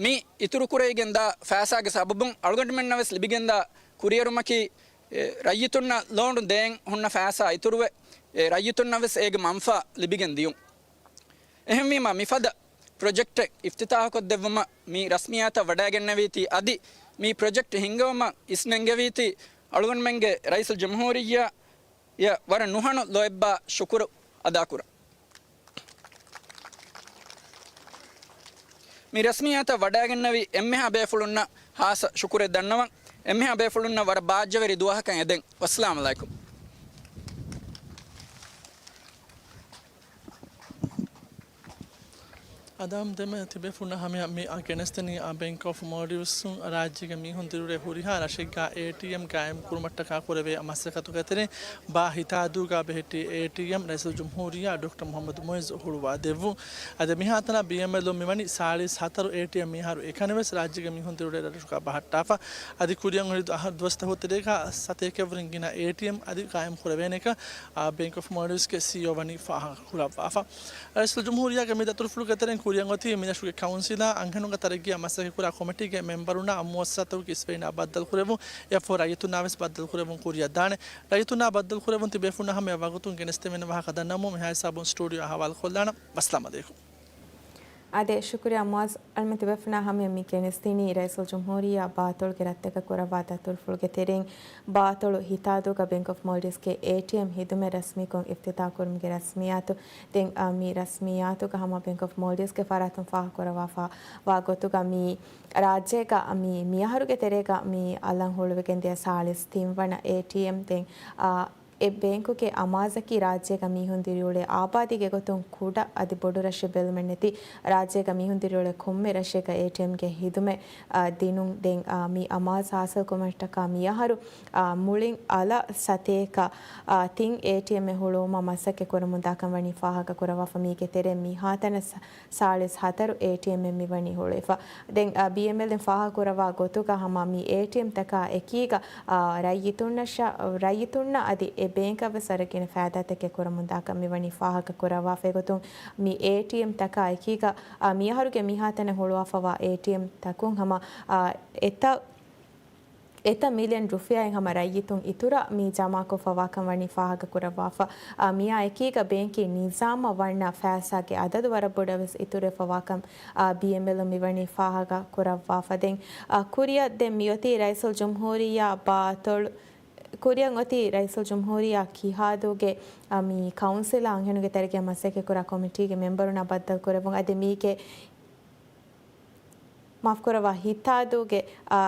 މި އިތުރުކުރެވިގެންދާ ފައިސާގެ ސަބަބުން އަޅުގަނޑުމެންނަށް ވެސް ލިބިގެންދާ ކުރިއެރުމަކީ، އެ، ރައްޔިތުންނަށް ލޯނު ދޭން ހުންނަ ފައިސާ އިތުރުވެ، އެ، ރައްޔިތުންނަށް ވެސް އޭގެ މަންފާ ލިބިގެން ދިޔުން. އެހެންވީމަ، މިފަދަ ޕްރޮޖެކްޓެއް އިފްތިތާހުކޮށްދެއްވުމަށް މި ރަސްމިއްޔާތަށް ވަޑައިގެންނެވީތީ، އަދި މި ޕްރޮޖެކްޓް ހިންގެވުމަށް އިސްނެންގެވީތީ، އަޅުގަނޑުމެންގެ ރައީސުލްޖުމްހޫރިއްޔާ އަށް ވަރަށް ނުހަނު ލޯތްބާ ޝުކުރު އަދާކުރަން. މި ރަސްމިއްޔާތަށް ވަޑައިގެންނެވި އެންމެހާ ބޭފުޅުންނަށް ހާއްސަ ޝުކުރެއް ދަންނަވަން. އެންމެހާ ބޭފުޅުންނަށް ވަރަށް ބާއްޖަވެރި ދުވަހަކަށް އެދެން. ވައްސަލާމް އަލައިކުމް. އަދާ ދެމެ ތިބޭފުޅުންނަށް ހަމަޔަށް މި ގެނެސްދެނީ އާ ބޭންކް އޮފް މޯލްޑިވްސް ރާއްޖޭގެ މީހުން ދިރުވެ ހުރިހާ ރަށެއްގަ އޭޓީއެމް ގާއިމް ކުރުމަށްޓަކާ ކުރެވޭ މަސައްކަތުގެ ތެރެއިން ބާ ހިތާދޫގަ ބެހެއްޓި އޭޓީއެމް ރައީސުލްޖުމްހޫރިއްޔާ ޑޮކްޓަރ މުހައްމަދު މުއިއްޒު ހުޅުވާ ދެއްވުން. އަދި މިހާތަނަށް ބީއެމްއެލުން މިވަނީ ސާޅީސް ހަތަރު އޭޓީއެމް މިހާރު އެކަނިވެސް ރާއްޖޭގެ މީހުން ދިރުވެ ރަށްރަށުގަ ބަހައްޓާފަ. އަދި ކުރިއަށް އުނި ދުވަސްތަކުގެ ތެރޭގަ ސަތޭކަވަރުން ގިނަ އޭޓީއެމް އަދި ގާއިމް ކުރެވޭނެކަން އާ ބޭންކް އޮފް މޯލްޑިވްސްގެ ސީއީއޯ ވަނީ ފާހަގަ ކުރައްވާފަ. ރައީސުލްޖުމްހޫރިއްޔާގެ މި ދަތުރުފުޅުގެ ތެރެއިން ކުރިއަށް އޮތީ މިރަށުގެ ކައުންސިލާ އަންހެނުންގެ ތަރައްގީއާ މަސައްކަތްކުރާ ކޮމިޓީގެ މެމްބަރުންނާ މުއައްސަސާތަކުގެ އިސްވެރިންނާ ބައްދަލުކުރެވުން، އެއަށްފަހު ރައްޔިތުންނާވެސް ބައްދަލުކުރެވުން ކުރިއަށް ދާނެ. ރައްޔިތުންނާ ބައްދަލުކުރެވުން ތިބޭފުޅުންނަށް ހަމަޔަށް ވަގުތުން ގެނެސްދެވޭނެ ވާހަކަ ދަންނަވަމުން މިހާ ހިސާބުން ސްޓޫޑިއޯއާ ހަވާލުކޮށްލާނަން. ވައްސަލާމް އަލައިކުމް. އާދެ، ޝުކުރިއްޔާ މުއައްޒަ. އަޅުމެން ތިބޭފުޅުންނާ ހަމަޔަށް މި ގެނެސްދިނީ ރައީސުލްޖުމްހޫރިއްޔާ ބާތޮޅުގެ ރަށްތަކަށް ކުރައްވާ ދަތުރުފުޅުގެ ތެރެއިން ބާތޮޅު ހިތާދޫގަ ބޭންކް އޮފް މޯލްޑިވްސްގެ އޭޓީއެމް ހިދުމަތް ރަސްމީކޮށް އިފްތިތާހު ކުރުމުގެ ރަސްމިއްޔާތު. ދެން، އާ، މި ރަސްމިއްޔާތުގަ ހަމަ ބޭންކް އޮފް މޯލްޑިވްސްގެ ފަރާތުން ފާހަގަކުރައްވާފަ ވާ ގޮތުގަ މި ރާއްޖޭގަ މި، މިއަހަރުގެ ތެރޭގަ މި އަލަށް ހުޅުވިގެން ދިޔަ ސާޅީސް ތިން ވަނަ އޭޓީއެމް ދެން، އާ، އެ ބޭންކުގެ އަމާޒަކީ ރާއްޖޭގަ މީހުން ދިރިއުޅޭ އާބާދީގެ ގޮތުން ކުޑަ އަދި ބޮޑު ރަށެއް ބެލުމެއް ނެތި، ރާއްޖޭގަ މީހުން ދިރިއުޅޭ ކޮންމެ ރަށެއްގަ އޭޓީއެމްގެ ހިދުމަތް، އާ، ދިނުން. ދެން، އާ، މި އަމާޒު ހާސިލްކުރުމަށްޓަކާ މިއަހަރު، އާ، މުޅިން އަލަށް ސަތޭކަ، އާ، ތިން އޭޓީއެމްއެއް ހުޅުވުމަށް މަސައްކަތް ކުރަމުންދާކަން ވަނީ ފާހަގަ ކުރައްވާފަ. މީގެ ތެރެއިން މިހާތަނަށް ސ-، ސާޅީސް ހަތަރު އޭޓީއެމްއެއް މިވަނީ ހުޅުވިފަ. ދެން، އާ، ބީއެމްއެލް އިން ފާހަގަކުރައްވާ ގޮތުގަ ހަމަ މި އޭޓީއެމްތަކާ އެކީގަ، އާ، ރައްޔިތުންނަށް، ރައްޔިތުންނަށް އަދި އެ ބޭންކަށް ވެސް ވަރަށް ގިނަ ފައިދާތަކެއް ކުރަމުންދާކަން މިވަނީ ފާހަގަކުރައްވާފައި ގޮތުން މި އޭޓީއެމްތަކާ އެކީގަ، އާ، މިއަހަރުގެ މިހާތަނަށް ހުޅުވާފަވާ އޭޓީއެމްތަކުން ހަމަ، އާ، އެތައް އެތައް މިލިއަން ރުފިޔާއެއް ހަމަ ރައްޔިތުން އިތުރަށް މި ޖަމާކޮށްފަވާކަން ވަނީ ފާހަގަކުރައްވާފަ. އާ، މިއާ އެކީގަ ބޭންކީ ނިޒާމަށް ވަންނަ ފައިސާގެ އަދަދު ވަރަށް ބޮޑަށް ވެސް އިތުރުވެފަވާކަން، އާ، ބީއެމްއެލް މިވަނީ ފާހަގަކުރައްވާފަ. ދެން، އާ، ކުރިއަށް ދެން މިއޮތީ ރައީސުލްޖުމްހޫރިއްޔާ ބާތޮޅު، ކުރިއަށް އޮތީ ރައީސުލްޖުމްހޫރިއްޔާ ކިހާދޫގެ، އާ، މި ކައުންސިލާ އަންހެނުންގެ ތެރޭގަ މަސައްކަތްކުރާ ކޮމިޓީގެ މެމްބަރުންނާ ބައްދަލުކުރެވުން އަދި މީގެ މާފްކުރައްވާ، ހިތާދޫގެ، އާ،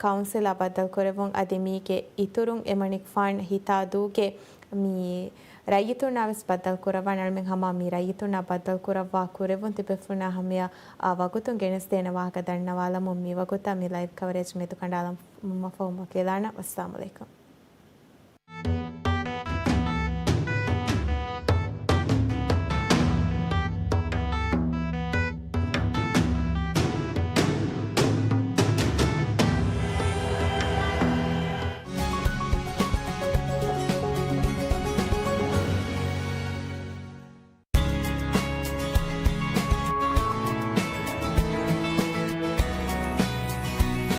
ކައުންސިލާ ބައްދަލުކުރެވުން އަދި މީގެ އިތުރުން އެމަނިކުފާން ހިތާދޫގެ މި ރައްޔިތުންނާ ވެސް ބައްދަލުކުރައްވާން. އަޅުމެން ހަމަ މި ރައްޔިތުންނާ ބައްދަލުކުރައްވާ ކުރެވުން ތިބޭފުޅުންނާ ހަމަޔަށް، އާ، ވަގުތުން ގެނެސްދޭނެ ވާހަކަ ދަންނަވާލަމުން މިވަގުތަށް މި ލައިވް ކަވަރޭޖް މެދުކަނޑާލަން ފަހު މަކިލާނަ. ވައްސަލާމު ޢަލައިކުމް.